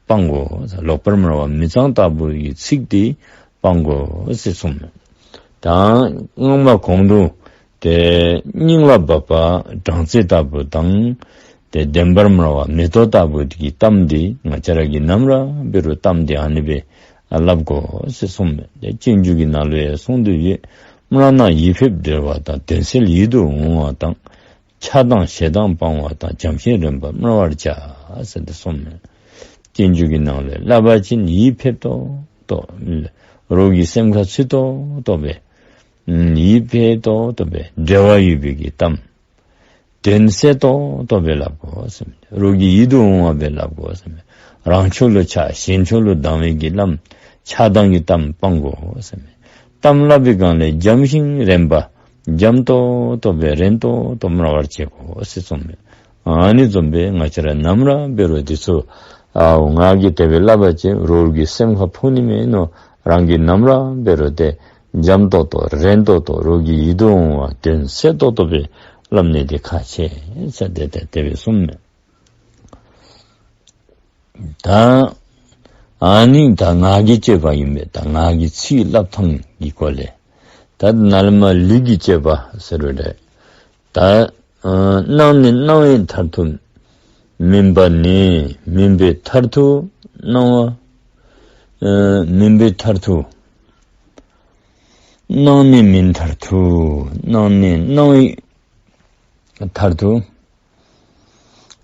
སྤང་དགོ། ལོག་པར་སྨྲ་བ་མི་གཙང་ལྟ་བུ་གི་ཚིག་འདི་སྤང་དགོ་ཟེར་གསུངས་མས། ད་སྔོན་མ་གོང་དུ་ཏེ་སྙིང་ལ་འབབ་པ་སྦྲང་རྩི་ལྟ་བུ་དང་ཏེ་བདེན་པར་སྨྲ་བ་མེ་ཏོག་ལྟ་བུ་གི་གཏམ་འདི་ང་བཅས་ར་གིས་ནམ་ར་འབད་རུང་གཏམ་འདི་ཨ་ནི་སྦེ་སླབ་དགོ་ཟེར་གསུངས་མས། ཏེ་སྤྱོད་འཇུག་གི་ནང་ལུ་ཡང་གསུངས་ཏེ་ཡོད། སྨྲ་ན་ཡིད་ཕེབས་བདེ་བ་དང་། དོན་གསལ་ཡིད་དུ་འོང་བ་དང་། ཆགས་སྡང་ཞེ་སྡང་སྤང་བ་དང་། བྱམས་ཤིང་རན་པར་སྨྲ་བར་བྱ། ཟེར་ཏེ་གསུངས་མས། སྤྱོད་འཇུག་གི་ནང་ལས་སླབ་པ་ཅིན་ཡིད་ཕེབས་ཏོག་ཏོ་རོགས་ཀྱི་སེམས་ཁར་ཚུད་ཏོག་ཏོ་སྦེ་ཨམ་ཡིད་ཕེབས་ཏོག་ཏོ་སྦེ་འབྲེལ་བ་ཡོད་པའི་གི་གཏམ། དོན་གསལ་ཏོག་ཏོ་སྦེ་སླབ་དགོ་ཟེར་མས། རོགས་ཀྱི་ཡིད་དུ་འོང་བ་སྦེ་སླབ་དགོ་ཟེར་མས། རང་ཕྱོགས་ལུ་ཆགས་གཞན་ཕྱོགས་ལུ་སྡང་བའི་གི་ལམ་ཆགས་སྡང་གི་གཏམ་སྤང་དགོ་ཟེར་མས། གཏམ་སླབ་པའི་སྒང་ལས་བྱམས་ཤིང་རན་པ། བྱམས་ཏོག་ཏོ་སྦེ་རན་ཏོག་ཏོ་སྨྲ་བར་བྱེད་དགོ་ཟེར་གསུངས་མས། ཨ་ནི་བཟུམ་སྦེ་ང་བཅས་ར་ནམ་ར་འབད་རུང་འདི་ཚུ་ཨའོ་ང་གིས་དེ་སྦེ་སླབ་པ་ཅིན་རོགས་ཀྱི་སེམས་ཁར་ཕོག་ནི་མེན་ནོ། རང་གིས་ནམ་ར་འབད་རུང་ཏེ་བྱམས་ཏོག་ཏོ་རན་ཏོག་ཏོ་རོགས་ཀྱི་ཡིད་དུ་འོང་བ་དོན་གསལ་ཏོག་ཏོ་སྦེ་སླབ་ནི་འདི་ཁག་ཆེ་ཟེར་ཏེ་ཏེ་དེ་སྦེ་གསུངས་མས། ད་ཨ་ནི་ད་ངག་གི་སྤྱོད་པ་ཨིན་པས། ད་ངག་གི་ཚིག་སླབ་ཐངས་ཀྱི་སྐོར་ལས། ད་ནཱ་ལས་མར་ལུས་ཀྱི་སྤྱོད་པ་ཟེར་རུང་འདྲ། ད་ཨ་སྣང་ནས་སྣང་བའི་མཐར་ཐུག། མིན་པ་ནི་མིན་པའི་མཐར་ཐུག་སྣང་བ། ཨ་མིན་པའི་མཐར་ཐུག། སྣང་ནས་མིན་མཐར་ཐུག། སྣང་ནས་སྣང་བའི་མཐར་ཐུག།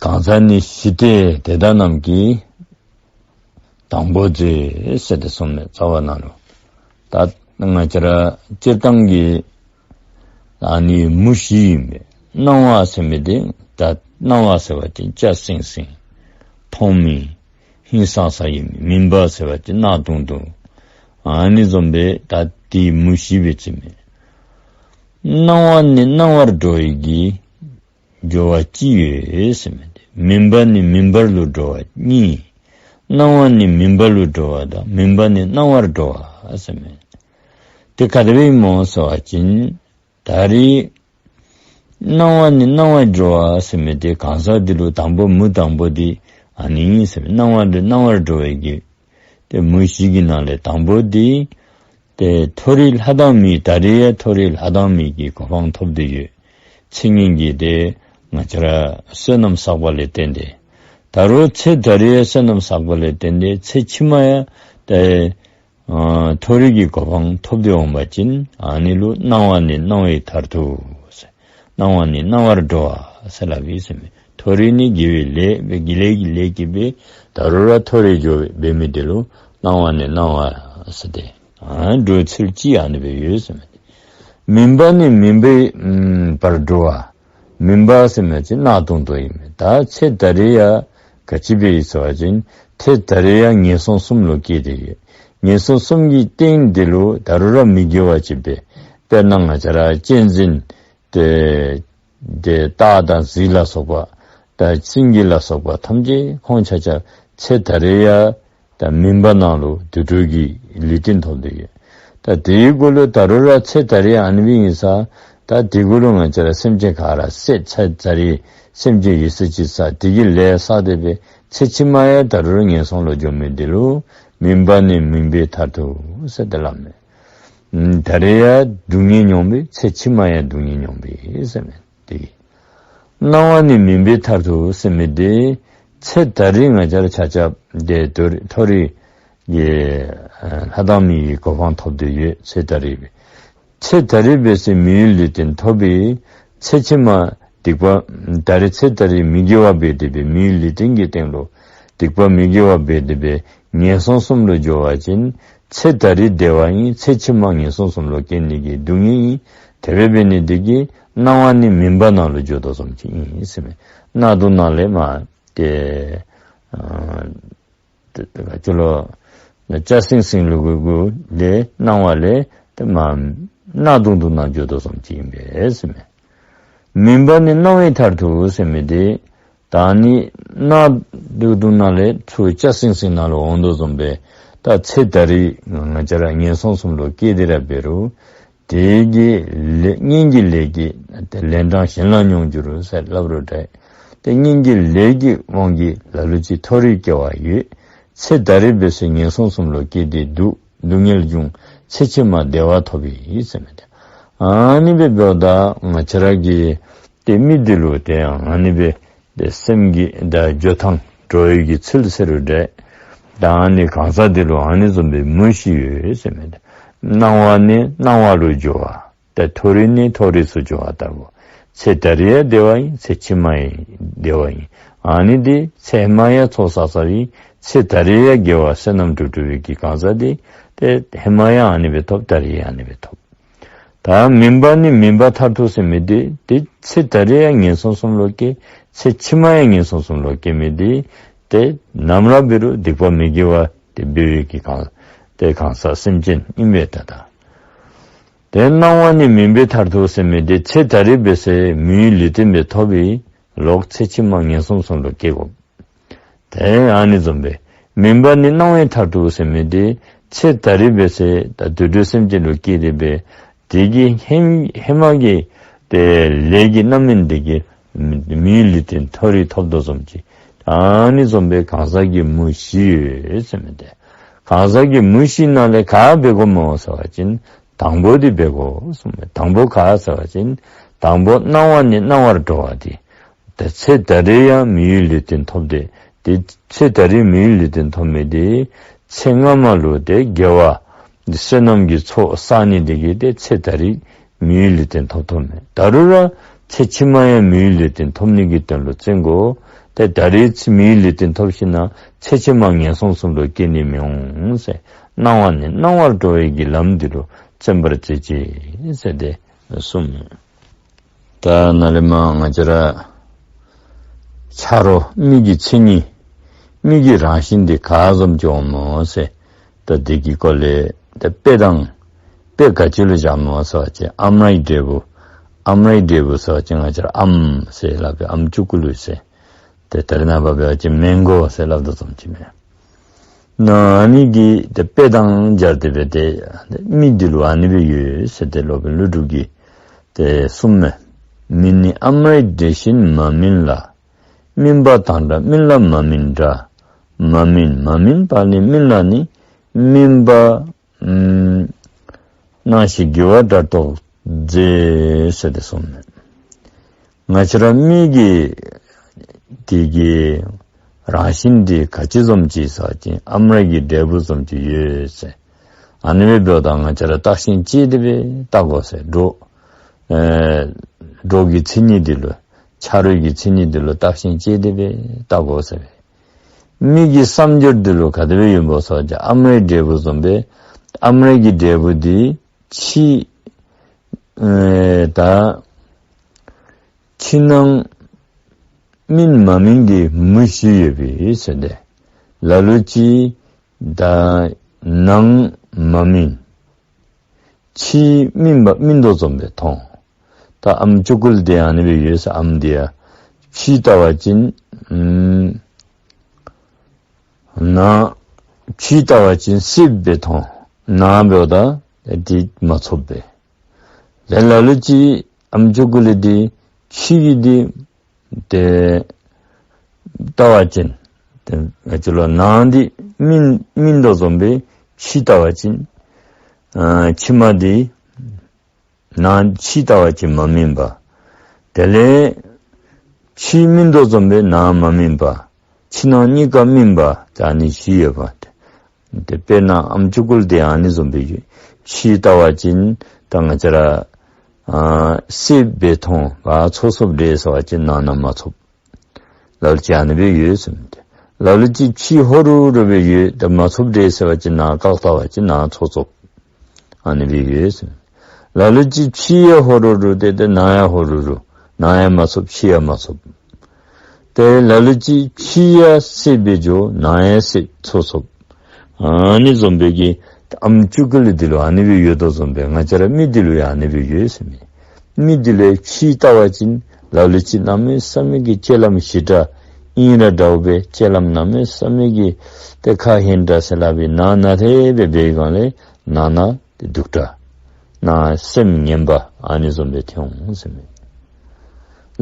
གང་ཟག་ནི་ཞི་སྟེ་དེ་དག་རྣམས་ཀྱི་དང་པོ་མཛོད་ཟེར་ཏེ་གསུངས་མས་རྩ་བ་ནང་ལུ། ད་ང་བཅས་ར་སྤྱིར་བཏང་གི་ཨ་ནི་མུ་བཞི་ཨིན་པས། སྣང་བ་ཟེར་མི་འདི་ད་སྣང་བ་ཟེར་བ་ཅིན་སྐྱ་སེང་སེང་མཐོང་མི་ཧིང་སངས་ས་ཨིན་མས། མིན་པ་ཟེར་བ་ཅིན་གནག་དུང་དུང་ཨ་ནི་བཟུམ་སྦེ་ད་འདི་མུ་བཞི་སྦེ་བརྩི་མས། སྣང་བ་ནས་སྣང་བར་འགྲོ་བའི་གི་སྦྱོར་བ་ཅིག་ཡོད་ཟེར་མི་འདི། མིན་པ་ནས་མིན་པར་ལུ་འགྲོ་བ་གཉིས། སྣང་བ་ནས་མིན་པ་ལུ་འགྲོ་བ་དང་མིན་པ་ནས་སྣང་བར་འགྲོ་བ་ཟེར་མི་འདི་ག་དེ་སྦེ་ཨིན་མོ་ཟེར་བ་ཅིན་ད་རེས་སྣང་བ་ནས་སྣང་བར་འགྲོ་བ་ཟེར་མི་འདི་གང་ཟག་འདི་ལུ་དང་པོ་མུ་དང་པོ་འདི་ཨ་ནི་ཨིན་ཟེར་མི། སྣང་བ་ནས་སྣང་བར་འགྲོ་བའི་གི་ཏེ་མུ་བཞི་གི་ནང་ལས་དང་པོ་འདི་ཏེ་མཐོ་རིས་ལྷ་དང་མི། ད་རེས་ཡང་མཐོ་རིས་ལྷ་དང་མི་གི་གོ་འཕང་ཐོབ་སྟེ་ཡོད། ཚེ་སྔོན་གྱི་ཏེ་ང་བཅས་ར་བསོད་ནམས་བསགས་པ་ལས་བརྟེན་ཏེ། ད་རུང་ཚེ་ད་རེས་ཡང་བསོད་ནམས་བསགས་པ་ལས་བརྟེན་ཏེ་ཚེ་ཕྱི་མ་ཡང་ཏེ་ཨ་མཐོ་རིས་ཀྱི་གོ་འཕང་ཐོབ་སྟེ་འོང་པ་ཅིན་ཨ་ནི་ལུ་སྣང་བ་ནས་སྣང་བའི་མཐར་ཐུག་ཟེར། སྣང་བ་ནས་སྣང་བར་འགྲོ་བ་ཟེར་སླབ་ཨིན་ཟེར་མས། མཐོ་རིས་ནི་དགེ་བའི་ལས་དགེ་ལས་ཀྱི་ལས་ཀྱིས་འབད་ད་རུང་ར་མཐོ་རིས་འགྱོ་བའི་འབད་མི་འདི་ལུ་སྣང་བ་ནས་སྣང་བ་ཟེར་ཏེ་ ཨ་འགྲོ་ཚུལ་གཅིག་ཨ་ནི་སྦེ་ཡོད་ཟེར་མས། མུན་པ་ནི་མུན་པའི་ཨམ་བར་འགྲོ་བ། མུན་པ་ཟེར་མི་ཅིག་གནག་དུང་དུ་ཨིན་མས། ད་ཚེ་ད་རེས་ཡང་ག་ཅི་སྦེ་ཡོད་ཟེར་བ་ཅིན་ཚེ་ད་རེས་ཡང་ངན་སོང་གསུམ་ལུ་སྐྱེས་ཏེ་ཡོད། ངན་སོང་གསུམ་གྱི་རྟེན་འདི་ལུ་ད་རུང་ར་མི་དགེ་བ་ཅིག་འབད། དཔེར་ན་ང་བཅས་ར་གཅན་གཟན་ཏེ་ཏེ་སྟག་དང་གཟིག་ལ་སོགས་པ་དང་སེང་གེ་ལ་སོགས་པ་ཐམས་ཅད་ཁོང་ཆ་ཁྱབ་ཚེ་ད་རེས་ཡང་ད་མུན་པ་ནང་ལུ་དུད་འགྲོ་གི་ལུས་རྟེན་ཐོབ་སྟེ་ཡོད། ད་དེའི་གུ་ལུ་ད་རུང་ར་ཚེ་ད་རེས་ཨ་ནི་སྦེ་ཨིན་ས། ད་དེ་གུ་ལུ་ང་བཅས་ར་སེམས་ཅན་ག་ར་བསད། ཚེ་ད་རེས་སེམས་ཅན་ཡོད་ས་ཅིག་བསད། དེ་གི་ལས་བསགས་ཏེ་སྦེ་ཚེ་ཕྱི་མ་ཡང་ད་རུང་ངན་སོང་ལུ་འགྱོ་མི་འདི་ལུ་མུན་པ་ནི་མུན་པའི་མཐར་ཐུག་ཟེར་ཏེ་སླབ་མས། ཨམ་ད་རེས་ཡང་སྡུག་བསྔལ་མྱོང་བའི་ཚེ་ཕྱི་མ་ཡང་སྡུག་བསྔལ་མྱོང་བའི་ཟེར་མས། དེ་གི་སྣང་བ་ནི་མུན་པའི་མཐར་ཐུག་ཟེར་མི་འདི་ཚེ་ད་རེས་ང་བཅས་ར་ཆ་ཁྱབ་ཏེ་མཐོ་རིས་ཀྱི་ལྷ་དང་མི་ཡི་གོ་འཕང་ཐོབ་སྟེ་ཡོད། ཚེ་ད་རེས་སྦེ་ཚེ་ད་རེས་འབད་སའི་མི་ཡུལ་ལུས་རྟེན་ཐོབ་པའི་ཚེ་ཕྱི་མ་སྡིག་པ་ད་རེས་ཚེ་ད་རེས་མི་དགེ་བ་འབད་དེ་སྦེ་མི་ཡུལ་ལུས་རྟེན་གྱི་སྟེང་ལུ་སྡིག་པ་མི་དགེ་བ་འབད་དེ་སྦེ་ངན་སོང་གསུམ་ལུ་འགྱོ་བ་ཅིན་ཚེ་ད་རེས་བདེ་བ་ཨིན། ཚེ་ཕྱི་མ་ངན་སོང་གསུམ་ལུ་སྐྱེ་ནི་གི་སྡུག་བསྔལ་ཨིན། དེ་སྦེ་འབད་ནི་འདི་གིས་སྣང་བ་ནི་མུན་པ་ནང་ལུ་འགྱོ་དོ་བཟུམ་ཅིག་ཨིན་ཟེར་མས། གནག་དུང་ནང་ལས་མར་ཏེ་ཨ་ཏེ་ཏེ་ག་ཅི་ལོ་ལྕགས་སིང་སིང་ལུ་གུ་གུ་ལས་སྣང་བ་ལས་ཏེ་མར་གནག་དུང་དུ་ནང་འགྱོ་དོ་བཟུམ་ཅིག་ཨིན་པས་ཟེར་མས། མུན་པ་ནི་སྣང་བའི་མཐར་ཐུག་ཟེར་མི་འདི་ད་ནི་གནག་དུང་དུ་ནང་ལས་ཚུར་ལྕགས་སིང་སིང་ནང་ལུ་འོང་དོ་བཟུམ་སྦེ་ད་ཚེ་ད་རེས་ང་བཅས་ར་ངན་སོང་གསུམ་ལུ་སྐྱེས་ཏེ་ར་འབད་རུང་དེ་གི་ལས་གཉེན་གྱི་ལས་ཀྱི་ལན་གྲངས་གཞན་ལ་མྱོང་འགྱུར་ཟེར་སླབ་རུང་འདྲ། ཏེ་གཉེན་གྱི་ལས་ཀྱི་དབང་གིས་ལ་ལུ་ཅིག་མཐོ་རིས་སྐྱེ་བ་ཡོད། ཚེ་ད་རེས་འབད་སའི་ངན་སོང་གསུམ་ལུ་སྐྱེས་ཏེ་སྡུག་སྡུག་བསྔལ་འབྱུང་། ཚེ་ཕྱི་མ་བདེ་བ་ཐོབ་པའི་ཟེར་མི་འདི་ཨ་ནི་སྦེ་འབདཝ་ད་ང་བཅས་ར་གི་ཏེ་མི་འདི་ལུ་ཏེ་ཡང་ཨ་ནི་སྦེ་ཏེ་སེམས་ཀྱི་ད་འགྱོ་ཐངས་འགྲོ་ཡི་གི་ཚུལ་ཟེར་རུང་འདྲ། ད་ཨ་ནི་གང་ཟག་འདི་ལུ་ཨ་ནི་བཟུམ་སྦེ་མུ་བཞི་ཡོད་ཟེར་མི་འདི། སྣང་བ་ནི་སྣང་བ་ལུ་འགྱོ་བ། ཏེ་མཐོ་རིས་ནི་མཐོ་རིས་སུ་འགྱོ་བ་ལྟ་བུ། ཚེ་ད་རེས་ཡང་བདེ་བ་ཨིན། ཚེ་ཕྱི་མ་ཡང་བདེ་བ་ཨིན། ཨ་ནི་འདི་ཚེ་ཧེ་མ་ཡང་ཚོགས་བསགས་བསགསཔ་ཨིན། ཚེ་ད་རེས་ཡང་དགེ་བ་བསོད་ནམས་སྒྲུབ་སྒྲུབ་པའི་གི་གང་ཟག་འདི་ཏེ་ཧེ་མ་ཡང་ཨ་ནི་སྦེ་ཐོབ། ད་རེས་ཡང་ཨ་ནི་སྦེ་ཐོབ། ད་མུན་པ་ནི་མུན་པ་མཐར་ཐུག་ཟེར་མི་འདི་ཏེ་ཚེ་ད་རེས་ཡང་ངན་སོང་གསུམ་ལུ་སྐྱེ། ཚེ་ཕྱི་མ་ཡང་ངན་སོང་གསུམ་ལུ་སྐྱེ་མི་འདི་ཏེ་ནམ་ར་འབད་རུང་སྡིག་པ་མི་དགེ་བ་ཏེ་འབད་བའི་གི་གང་ཏེ་གང་ཟག་སེམས་ཅན་ཨིན་པས་ད་ད། ཏེ་སྣང་བ་ནི་མུན་པའི་མཐར་ཐུག་ཟེར་མི་འདི་ཚེ་ད་རེས་འབད་སའི་མི་ཡུལ་ལུས་རྟེན་སྦེ་ཐོབ་པའི་ལོག་ཚེ་ཕྱི་མ་ངན་སོང་གསུམ་ལུ་སྐྱེ་དགོ། ཏེ་ཨ་ནི་བཟུམ་སྦེ་མུན་པ་ནི་སྣང་བའི་མཐར་ཐུག་ཟེར་མི་འདི་ཚེ་ད་རེས་འབད་སའི་ད་དུད་འགྲོ་སེམས་ཅན་ལུ་སྐྱེས་ཏེ་སྦེ་དེ་གི་ཧེ་ཧེ་མ་གི་ཏེ་ལས་ཀྱི་རྣམ་སྨིན་འདི་གིས་མི་ཡུལ་ལུས་རྟེན་མཐོ་རིས་ཐོབ་དོ་བཟུམ་ཅིག། ཨ་ནི་བཟུམ་སྦེ་གང་ཟག་གི་མུ་བཞི་ཡོད་ཟེར་མི་འདི། གང་ཟག་གི་མུ་བཞི་ནང་ལས་ག་འབད་དགོཔ་སྨོ་ཟེར་བ་ཅིན་དང་པོ་འདི་འབད་དགོ་གསུངས་མས། དང་པོ་ག་ཟེར་བ་ཅིན་དང་པོ་སྣང་བ་ནི་སྣང་བར་འགྲོ་བ་འདི། ཏེ་ཚེ་ད་རེས་ཡང་མི་ཡུལ་ལུས་རྟེན་ཐོབ་སྟེ་ཏེ་ཚེ་ད་རེས་མི་ཡུལ་ལུས་རྟེན་ཐོབ་མི་འདི་ཚེ་སྔ་མ་ལུ་ཏེ་དགེ་བ་བསོད་ནམས་ཀྱི་ཚོགས་བསགས་ནི་འདི་གིས་ཏེ་ཚེ་ད་རེས་མི་ཡུལ་ལུས་རྟེན་ཐོབ་ཐོབ་མས། ད་རུང་ར་ཚེ་ཕྱི་མ་ཡང་མི་ཡུལ་ལུས་རྟེན་ཐོབ་ནི་གི་དོན་ལུ་བརྩོན་དགོ། ཏེ་ད་རེས་ཚེ་མི་ཡུལ་ལུས་རྟེན་ཐོབ་ཞིན་ན་ཚེ་ཕྱི་མ་ངན་སོང་གསུམ་ལུ་སྐྱེ་ནི་མི་འོང་ཟེར། སྣང་བ་ནི་སྣང་བར་འགྲོ་བའི་གི་ལམ་འདི་ལུ་བརྩོན་པར་བྱེད་ཅིག་ཟེར་ཏེ་གསུངས་མས། ད་ནཱ་ལས་མར་ང་བཅས་ར་ཆ་རོགས་མི་གི་མཚན་ཉིད་མི་གི་རང་བཞིན་འདི་ག་བཟུམ་ཅིག་འོང་སྨོ་ཟེར། ད་འདི་གི་སྐོར་ལས་ད་དཔེ་དང་དཔེ་ག་ཅི་ལུ་བཞག་སྨོ་ཟེར་བ་ཅིན་ཨམ་རའི་འབྲས་བུ། ཨམ་རའི་འབྲས་བུ་ཟེར་བ་ཅིན་ང་བཅས་ར་ཨམ་ཟེར་སླབ་པའི་ཨམ་ཅུ་ཀུ་ལུ་ཟེར། ཏེ་ད་རེས་ནངས་པ་འབད་བ་ཅིན་མེན་གོ་ཟེར་སླབ་དོ་བཟུམ་ཅིག་མས། ན་ཨ་ནི་གི་ཏེ་དཔེ་དང་སྦྱར་ཏེ་སྦེ་ཏེ་མི་འདི་ལུ་ཨ་ནི་སྦེ་ཡོད་ཟེར་ཏེ་སློབ་དཔོན་ཀླུ་སྒྲུབ་ཀྱིས་ཏེ་གསུངས་མས། མི་ནི་ཨམ་རའི་འབྲས་བཞིན་མ་སྨིན་ལ། སྨིན་པ་དང་འདྲ་སྨིན་ལ་མ་སྨིན་འདྲ། མ་སྨིན་མ་སྨིན་པ་ནི་སྨིན་ལ་ནི། སྨིན་པ་ཨམ་སྣང་ཞིང་འགྱུར་བ་འདྲ་རྟོག་མཛད་ཟེར་ཏེ་གསུངས་མས། ང་བཅས་ར་མི་གི་དེ་གི་རང་བཞིན་དེ་ག་ཅི་བཟུམ་ཅིག་ཟེར་བ་ཅིན་ཨམ་ར་གི་འབྲས་བུ་བཟུམ་ཅིག་ཡོད་ཟེར། ཨ་ནི་སྦེ་འབདཝ་ད་ང་བཅས་ར་བརྟག་ཤིང་དཔྱད་དེ་སྦེ་བལྟ་དགོ་ཟེར། སྒྲོ་ཨེ་སྒྲོ་གི་མཚན་ཉིད་དེ་ལུ་ཆ་རོགས་ཀྱི་མཚན་ཉིད་དེ་ལུ་བརྟག་ཤིང་དཔྱད་དེ་སྦེ་བལྟ་དགོ་ཟེར། མི་གི་བསམ་སྦྱོར་འདི་ལུ་ག་དེ་སྦེ་ཡོདཔ་སྨོ་ཟེར་བ་ཅིན་ཨམ་རའི་འབྲས་བུ་བཟུམ་སྦེ་ ཨམ་ར་གི་འབྲས་བུ་འདི་ཕྱི་ཨེ་ད་ཕྱི་ནང་སྨིན་མ་སྨིན་གྱི་མུ་བཞི་ཡོད་པས་ཟེར་ཏེ། ལ་ལུ་ཅིག་ད་ནང་མ་སྨིན། ཕྱི་སྨིན་པ་སྨིན་དོ་བཟུམ་སྦེ་མཐོང་། ད་ཨམ་ཅུ་ཀུ་ལི་འདི་ཨ་ནི་སྦེ་ཡོད་ཟེར། ཨམ་འདི་ཡང་ཕྱི་བལྟ་བ་ཅིན་ཨམ་ནང་ཕྱི་བལྟ་བ་ཅིན་སེརཔོ་སྦེ་མཐོང་། ནང་འབདཝ་ད་འདི་མ་ཚུགསཔ་སྦེ། ལ་ལུ་ཅིག་ཨམ་ཅུ་ཀུ་ལི་འདི་ཕྱི་གི་འདི་ཏེ་བལྟ་བ་ཅིན་ཏེ་ང་བཅས་ལུ་ནང་འདི་སྨིན་སྨིན་དོ་བཟུམ་སྦེ་ཕྱི་བལྟ་བ་ཅིན་ཨ་ཕྱི་མ་འདི་ནང་ཕྱི་བལྟ་བ་ཅིན་མ་སྨིན་པ། དེ་ལས་ཕྱི་སྨིན་དོ་བཟུམ་སྦེ་ནང་མ་སྨིན་པ། ཕྱི་ནང་གཉིས་ཀ་སྨིན་པ། ད་ཨ་ནི་བཞི་ཡོད་པ། ཏེ་དཔེར་ན་ཨམ་ཅུ་ཀུ་ལི་འདི་ཨ་ནི་བཟུམ་སྦེ་ཡོད། ཕྱི་བལྟ་བ་ཅིན་ད་ང་བཅས་ར་ཨ་སེརཔོ་སྦེ་མཐོང་བ། ཚོགས་ཚོགསཔ་འདྲས་ཟེར་བ་ཅིན་ནང་ན་མ་ཚུགསཔ། ལ་ལུ་ཅིག་ཨ་ནི་སྦེ་ཡོད་ཟེར་མི་འདི། ལ་ལུ་ཅིག་ཕྱི་ཧོ་རུ་རུ་སྦེ་ཡོད། ད་མ་ཚུགསཔ་འདྲས་ཟེར་བ་ཅིན་ནང་བཀག་བལྟ་བ་ཅིན་ནང་ཚོགས་ཚོགསཔ། ཨ་ནི་སྦེ་ཡོད་ཟེར་མི་འདི། ལ་ལུ་ཅིག་ཕྱི་ཡང་ཧོ་རུ་རུ་སྟེ་ཏེ་ནང་ཡང་ཧོ་རུ་རུ། ནང་ཡང་མ་ཚུགསཔ། ཕྱི་ཡང་མ་ཚུགསཔ། ཏེ་ལ་ལུ་ཅིག་ཕྱི་ཡང་སེརཔོ་སྦེ་འགྱོ། ནང་ཡང་སེརཔོ་ཚོགས་ཚོགསཔ། ཨ་ནི་བཟུམ་སྦེ་གི་ཨམ་ཅུ་ཀུ་ལི་འདི་ལུ་ཨ་ནི་སྦེ་ཡོད་དོ་བཟུམ་སྦེ་ང་བཅས་ར་མི་འདི་ལུ་ཡང་ཨ་ནི་སྦེ་ཡོད་ཟེར་མི་འདི། མི་འདི་ལུ་ཕྱི་བལྟ་བ་ཅིན་ལ་ལུ་ཅིག་གནམ་མེད་ས་མེད་ཀྱི་སྤྱོད་ལམ་ཞི་དྲགས་ཨིན་ར་འདྲཝ་སྦེ། སྤྱོད་ལམ་གནམ་མེད་ས་མེད་ཀྱི་ཏེ་ཁ་ཧན་དྲགས་ཟེར་སླབ་པའི་ནང་ན་དེ་སྦེ་འབད་བའི་སྒང་ལས་ནང་ན་ཏེ་སྡུག་དྲགས། ནང་སེམས་ངན་པ་ཨ་ནི་བཟུམ་སྦེ་ཐོན་འོང་ཟེར་མི།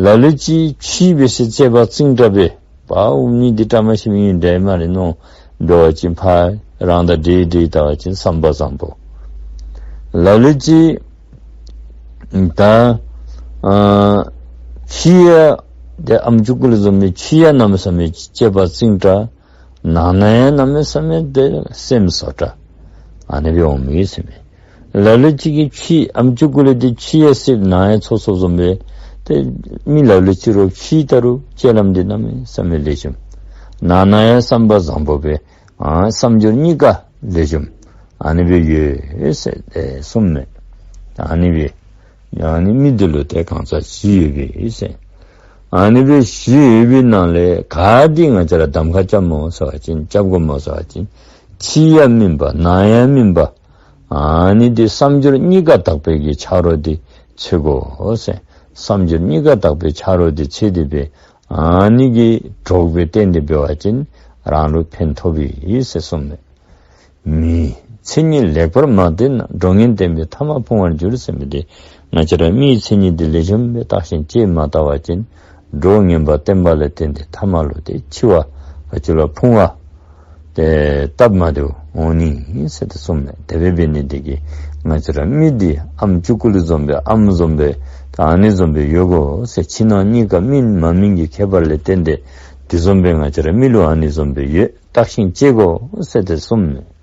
ལ་ལུ་ཅིག་ཕྱི་འབད་ཟེར་དཔྱད་པ་རྩིང་དྲགས་སྦེ་པའོ་མི་འདི་བཀྲ་མ་ཤིས་མི་ཨིན་འདྲས་སྨ་རེ་མནོ་འབད་བ་ཅིན་ཕར་རང་དང་འདྲེས་འདྲེས་བལྟ་བ་ཅིན་བསམ་པ་བཟང་པོ། ལ་ལུ་ཅིག་ད་ཨ་ཕྱི་ཡང་ཏེ་ཨམ་ཅུ་ཀུ་ལི་བཟུམ་སྦེ་ཕྱི་ཡང་གནམ་མེད་ས་མེད་དཔྱད་པ་རྩིང་དྲགས། ནང་ན་ཡང་གནམ་མེད་ས་མེད་ཏེ་སེམས་སོ་དྲགས། ཨ་ནི་སྦེ་འོང་མི་ཟེར་མི། ལ་ལུ་ཅིག་གིས་ཕྱི་ཨམ་ཅུ་ཀུ་ལི་འདི་ཕྱི་ཡང་སེརཔོ་ནང་ཡང་ཚོགས་ཚོགསཔ་བཟུམ་སྦེ། ཏེ་མི་ལ་ལུ་ཅིག་རོགས་ཕྱི་བལྟ་རུང་སྤྱོད་ལམ་འདི་གནམ་མེད་ས་མེད་ལེགས་ཤོམ། ནང་ན་ཡང་བསམ་པ་བཟང་པོ་སྦེ། ཨ་བསམ་སྦྱོར་གཉིས་ཀ་ལེགས་ཤོམ། ཨ་ནི་སྦེ་ཡོད་ཟེར་ཏེ་གསུངམ་མས། ཨ་ནི་སྦེ་ཨ་ནི་མི་འདི་ལུ་ཏེ་གང་ཟག་བཞི་ཡོད་པས་ཟེར། ཨ་ནི་སྦེ་བཞི་ཡོད་པའི་ནང་ལས་ག་འདི་ང་བཅས་ར་གདམ་ཁ་རྐྱབ་སྨོ་ཟེར་བ་ཅིན་རྐྱབ་དགོཔ་སྨོ་ཟེར་བ་ཅིན་ཕྱི་ཡང་སྨིན་པ་ནང་ཡང་སྨིན་པ། ཨ་ནི་འདི་བསམ་སྦྱོར་གཉིས་ཀ་དག་པའི་གི་ཆ་རོགས་འདི་འཚོལ་དགོ་ཟེར། བསམ་སྦྱོར་གཉིས་ཀ་དག་པའི་ཆ་རོགས་འདི་འཚོལ་ཏེ་སྦེ་ཨ་ནི་གི་གྲོགས་སྦེ་བསྟེན་ཏེ་འབད་བ་ཅིན་རང་ལུ་ཕན་ཐོགས་པས་ཟེར་གསུངམ་མས། མིའི་མཚན་ཉིད་ལེགས་པར་མ་བསྟེན་ན། འགྲོ་ངན་བསྟེན་པས་ཐ་མ་ཕུང་བར་འགྱུར་ཟེར་མི་འདི། ང་བཅས་ར་མིའི་མཚན་ཉིད་འདི་ལེགས་ཤོམ་སྦེ་བརྟག་ཞིང་དཔྱད་མ་བལྟ་བ་ཅིན་འགྲོ་ངན་པ་བསྟེན་པ་ལ་བརྟེན་ཏེ་ཐ་མ་ལུ་ཏེ་འཆི་བ་ང་བཅས་ལུ་ཕུང་བ་ཏེ་སྟབས་མ་བདེཝ་འོང་ནི་ཟེར་ཏེ་གསུངམ་མས། དེ་སྦེ་འབད་ནི་འདི་གིས་ང་བཅས་ར་མི་འདི་ཨམ་ཅུ་ཀུ་ལི་བཟུམ་སྦེ་ཨམ་བཟུམ་སྦེ་ད་ཨ་ནི་བཟུམ་སྦེ་ཡོད་དགོ་ཟེར། ཕྱི་ནང་གཉིས་ཀ་སྨིན་མ་སྨིན་གྱི་ཁྱད་པར་ལས་བརྟེན་ཏེ་དེ་བཟུམ་སྦེ་ང་བཅས་ར་མི་ལུ་ཨ་ནི་བཟུམ་སྦེ་ཡོད། བརྟག་ཞིང་དཔྱད་དགོ་ཟེར་ཏེ་གསུངམ་མས།